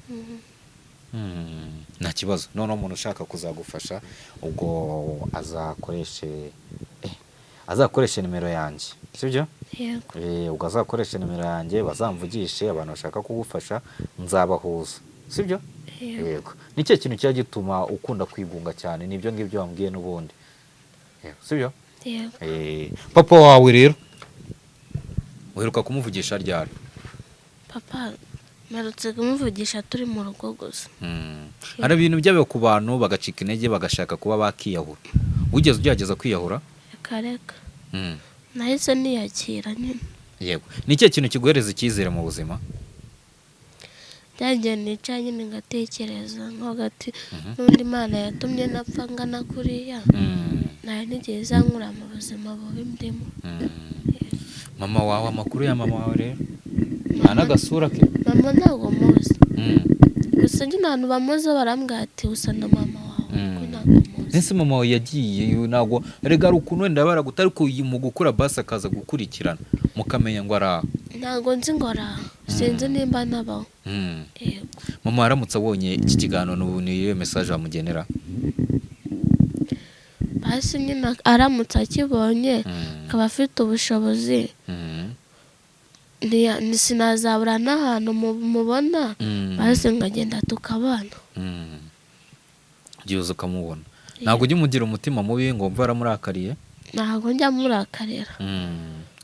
Nta kibazo. Noneho umuntu ushaka kuzagufasha ubwo azakoreshe nimero yanjye, sibyo? Yego. Ubwo azakoreshe nimero yanjye, bazamvugishe. Abantu bashaka kugufasha nzabahuza, sibyo? Yego. Yego. Ni ikihe kintu cyajya gituma ukunda kwigunga cyane? Nibyo ngibyo wambwiye n'ubundi. Yego, sibyo? Yego. Papa wawe rero uheruka kumuvugisha ryari? Papa mperutse kumuvugisha turi mu rugo gusa. Hari ibintu byabaye ku bantu bagacika intege, bagashaka kuba bakiyahura. Wigeze ugerageza kwiyahura? Reka reka. Nahise niyakira nyine. Yego. Ni ikihe kintu kiguhereza icyizere mu buzima? Byagiye nicaye nyine ngatekereza nko ati n'undi Imana yatumye napfa ngana kuriya, ntayo nigeze izankura mu buzima bubi ndimo. Mama wawe, amakuru ya mama wawe rero, nta n'agasura ke? Mama ntabwo muzi. Gusa nyine abantu bamuzi barambwira ati usa na mama wawe, ariko ntabwo muzi. Ese mama wawe yagiye, ntabwo erega hari ukuntu wenda baraguta, ariko mu gukura basi akaza gukurikirana mukamenya ngo araha? Ntabwo nzi ngo araha, sinzi nimba nabaho. Yego. Mama aramutse abonye iki kiganiro n'ubu, ni iyihe message wamugenera? Basi nyine aramutse akibonye, akaba afite ubushobozi, sinazabura n'ahantu mubona, basi nkagenda tukabana. Byibuze ukamubona. Ntabwo ujya umugira umutima mubi ngo wumve waramurakariye? Ntabwo njya murakarira.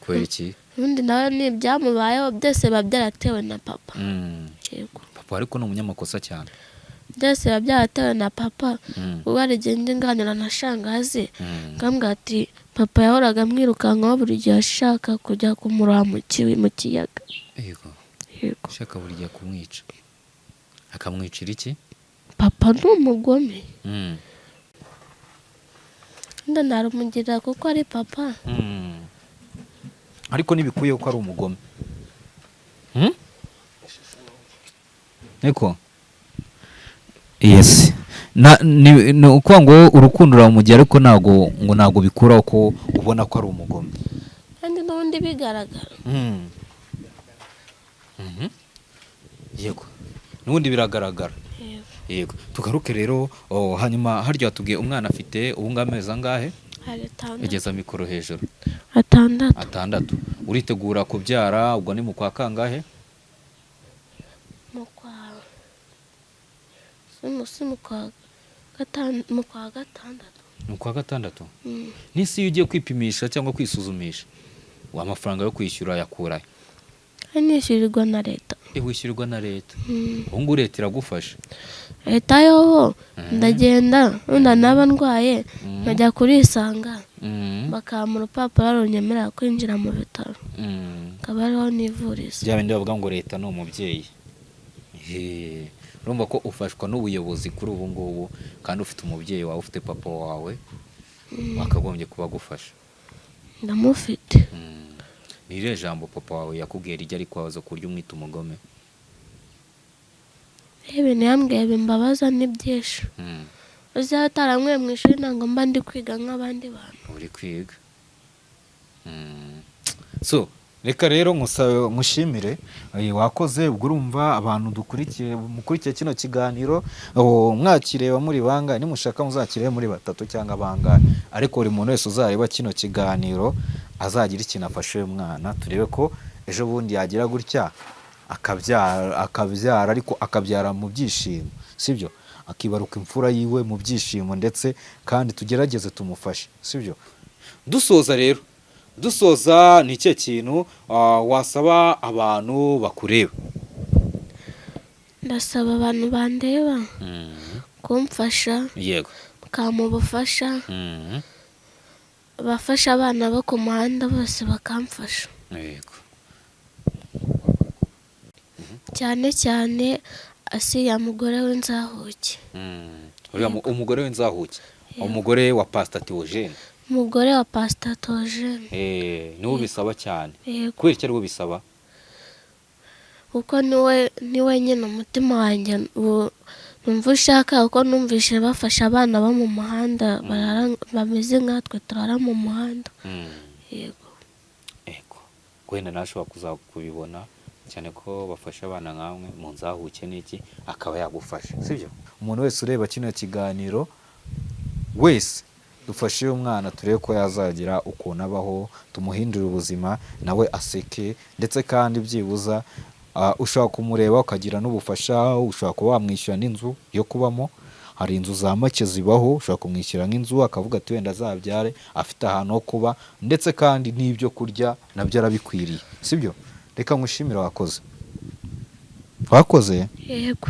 Kubera iki? Ubundi nawe ni ibyamubayeho byose biba byaratewe na papa. Yego. Papa ariko ni umunyamakosa cyane. Byose biba byaratewe na papa. Ubwo hari igihe ndi nganira na shangazi, nkambwira ati papa yahoraga amwirukankaho buri gihe ashaka kujya kumuroha mu kiyaga. Yego. Yego. Ushaka buri gihe kumwica. Akamwicira iki? Papa ni umugome. Wenda narumugirira kuko ari papa. Ariko ntibikwiye ko ari umugome. Niko? Yes. Ni ukuvuga ngo urukundo ruramugira, ariko ntago ngo ntago bikuraho ko ubona ko ari umugome. Kandi n'ubundi bigaragara. Yego. N'ubundi biragaragara. Yego. Yego. Tugaruke rero, hanyuma harya watubwiye umwana afite ubu ngubu amezi angahe? Hari atandatu. Egeza mikoro hejuru. 6. 6. Uritegura kubyara ubwo ni mu kwa kangahe? Mu kwa si mu kwa gatanu, mu kwa gatandatu. Mu kwa gatandatu? N'isi iyo ugiye kwipimisha cyangwa kwisuzumisha, amafaranga yo kwishyura yakurahe? Nishyurirwa na leta. Wishyurirwa na leta. Ubu ngubu leta iragufasha. Leta yoho ndagenda wenda naba ndwaye nkajya kurisanga, bakampa urupapuro runyemerera kwinjira mu bitaro, akaba ariho nivuriza. Bya bindi bavuga ngo leta ni umubyeyi. Urumva ko ufashwa n'ubuyobozi kuri ubu ngubu, kandi ufite umubyeyi wawe, ufite papa wawe wakagombye kuba agufasha. Ndamufite. Ni irihe jambo papa wawe yakubwiye rijya rikubabaza ku buryo umwita umugome? Ibintu yambwiye bimbabaza ni byinshi. Uzi ataranyweye mu ishuri ntabwo mba ndi kwiga nk'abandi bantu. Uri kwiga. So reka rero nkushimire, wakoze. Ubwo urumva abantu dukurikiye, mukurikiye kino kiganiro, mwakireba muri bangahe, nimushaka muzakirebe muri batatu cyangwa bangahe, ariko buri muntu wese uzareba kino kiganiro azagira ikintu afashe uyu mwana, turebe ko ejo bundi yagira gutya akabyara, ariko akabyara mu byishimo, sibyo? Akibaruka imfura yiwe mu byishimo, ndetse kandi tugerageze tumufashe, sibyo? Dusoza rero, dusoza, ni ikihe kintu wasaba abantu bakureba? Ndasaba abantu bandeba kumfasha, bakampa ubufasha, abafasha abana bo ku muhanda bose bakamfasha. Cyane cyane Asiya mugore w'inzahuke. Uriya umugore w'inzahuke, umugore wa Pastor Theogene. Umugore wa Pastor Theogene. Niwe ubisaba cyane? Yego. Kubera iki ariwe ubisaba? Kuko niwe nyine umutima wanjye numva ushaka, kuko numvise bafasha abana bo mu muhanda bameze nkatwe turara mu muhanda. Yego. Yego. Wenda nawe ashobora kuzakubibona, cyane ko bafasha abana nkamwe mu nzahuke n'iki, akaba yagufasha, sibyo? Umuntu wese ureba kino kiganiro wese, dufashe uyu mwana turebe ko yazagira ukuntu abaho, tumuhindure ubuzima nawe aseke, ndetse kandi byibuza ushobora kumureba ukagira n'ubufasha, ushobora kuba wamwishyura n'inzu yo kubamo. Hari inzu za make zibaho, ushobora kumwishyura nk'inzu akavuga ati wenda azabyare afite ahantu ho kuba, ndetse kandi n'ibyo kurya nabyo arabikwiriye, sibyo? Reka nkushimire, wakoze. Wakoze? Yego.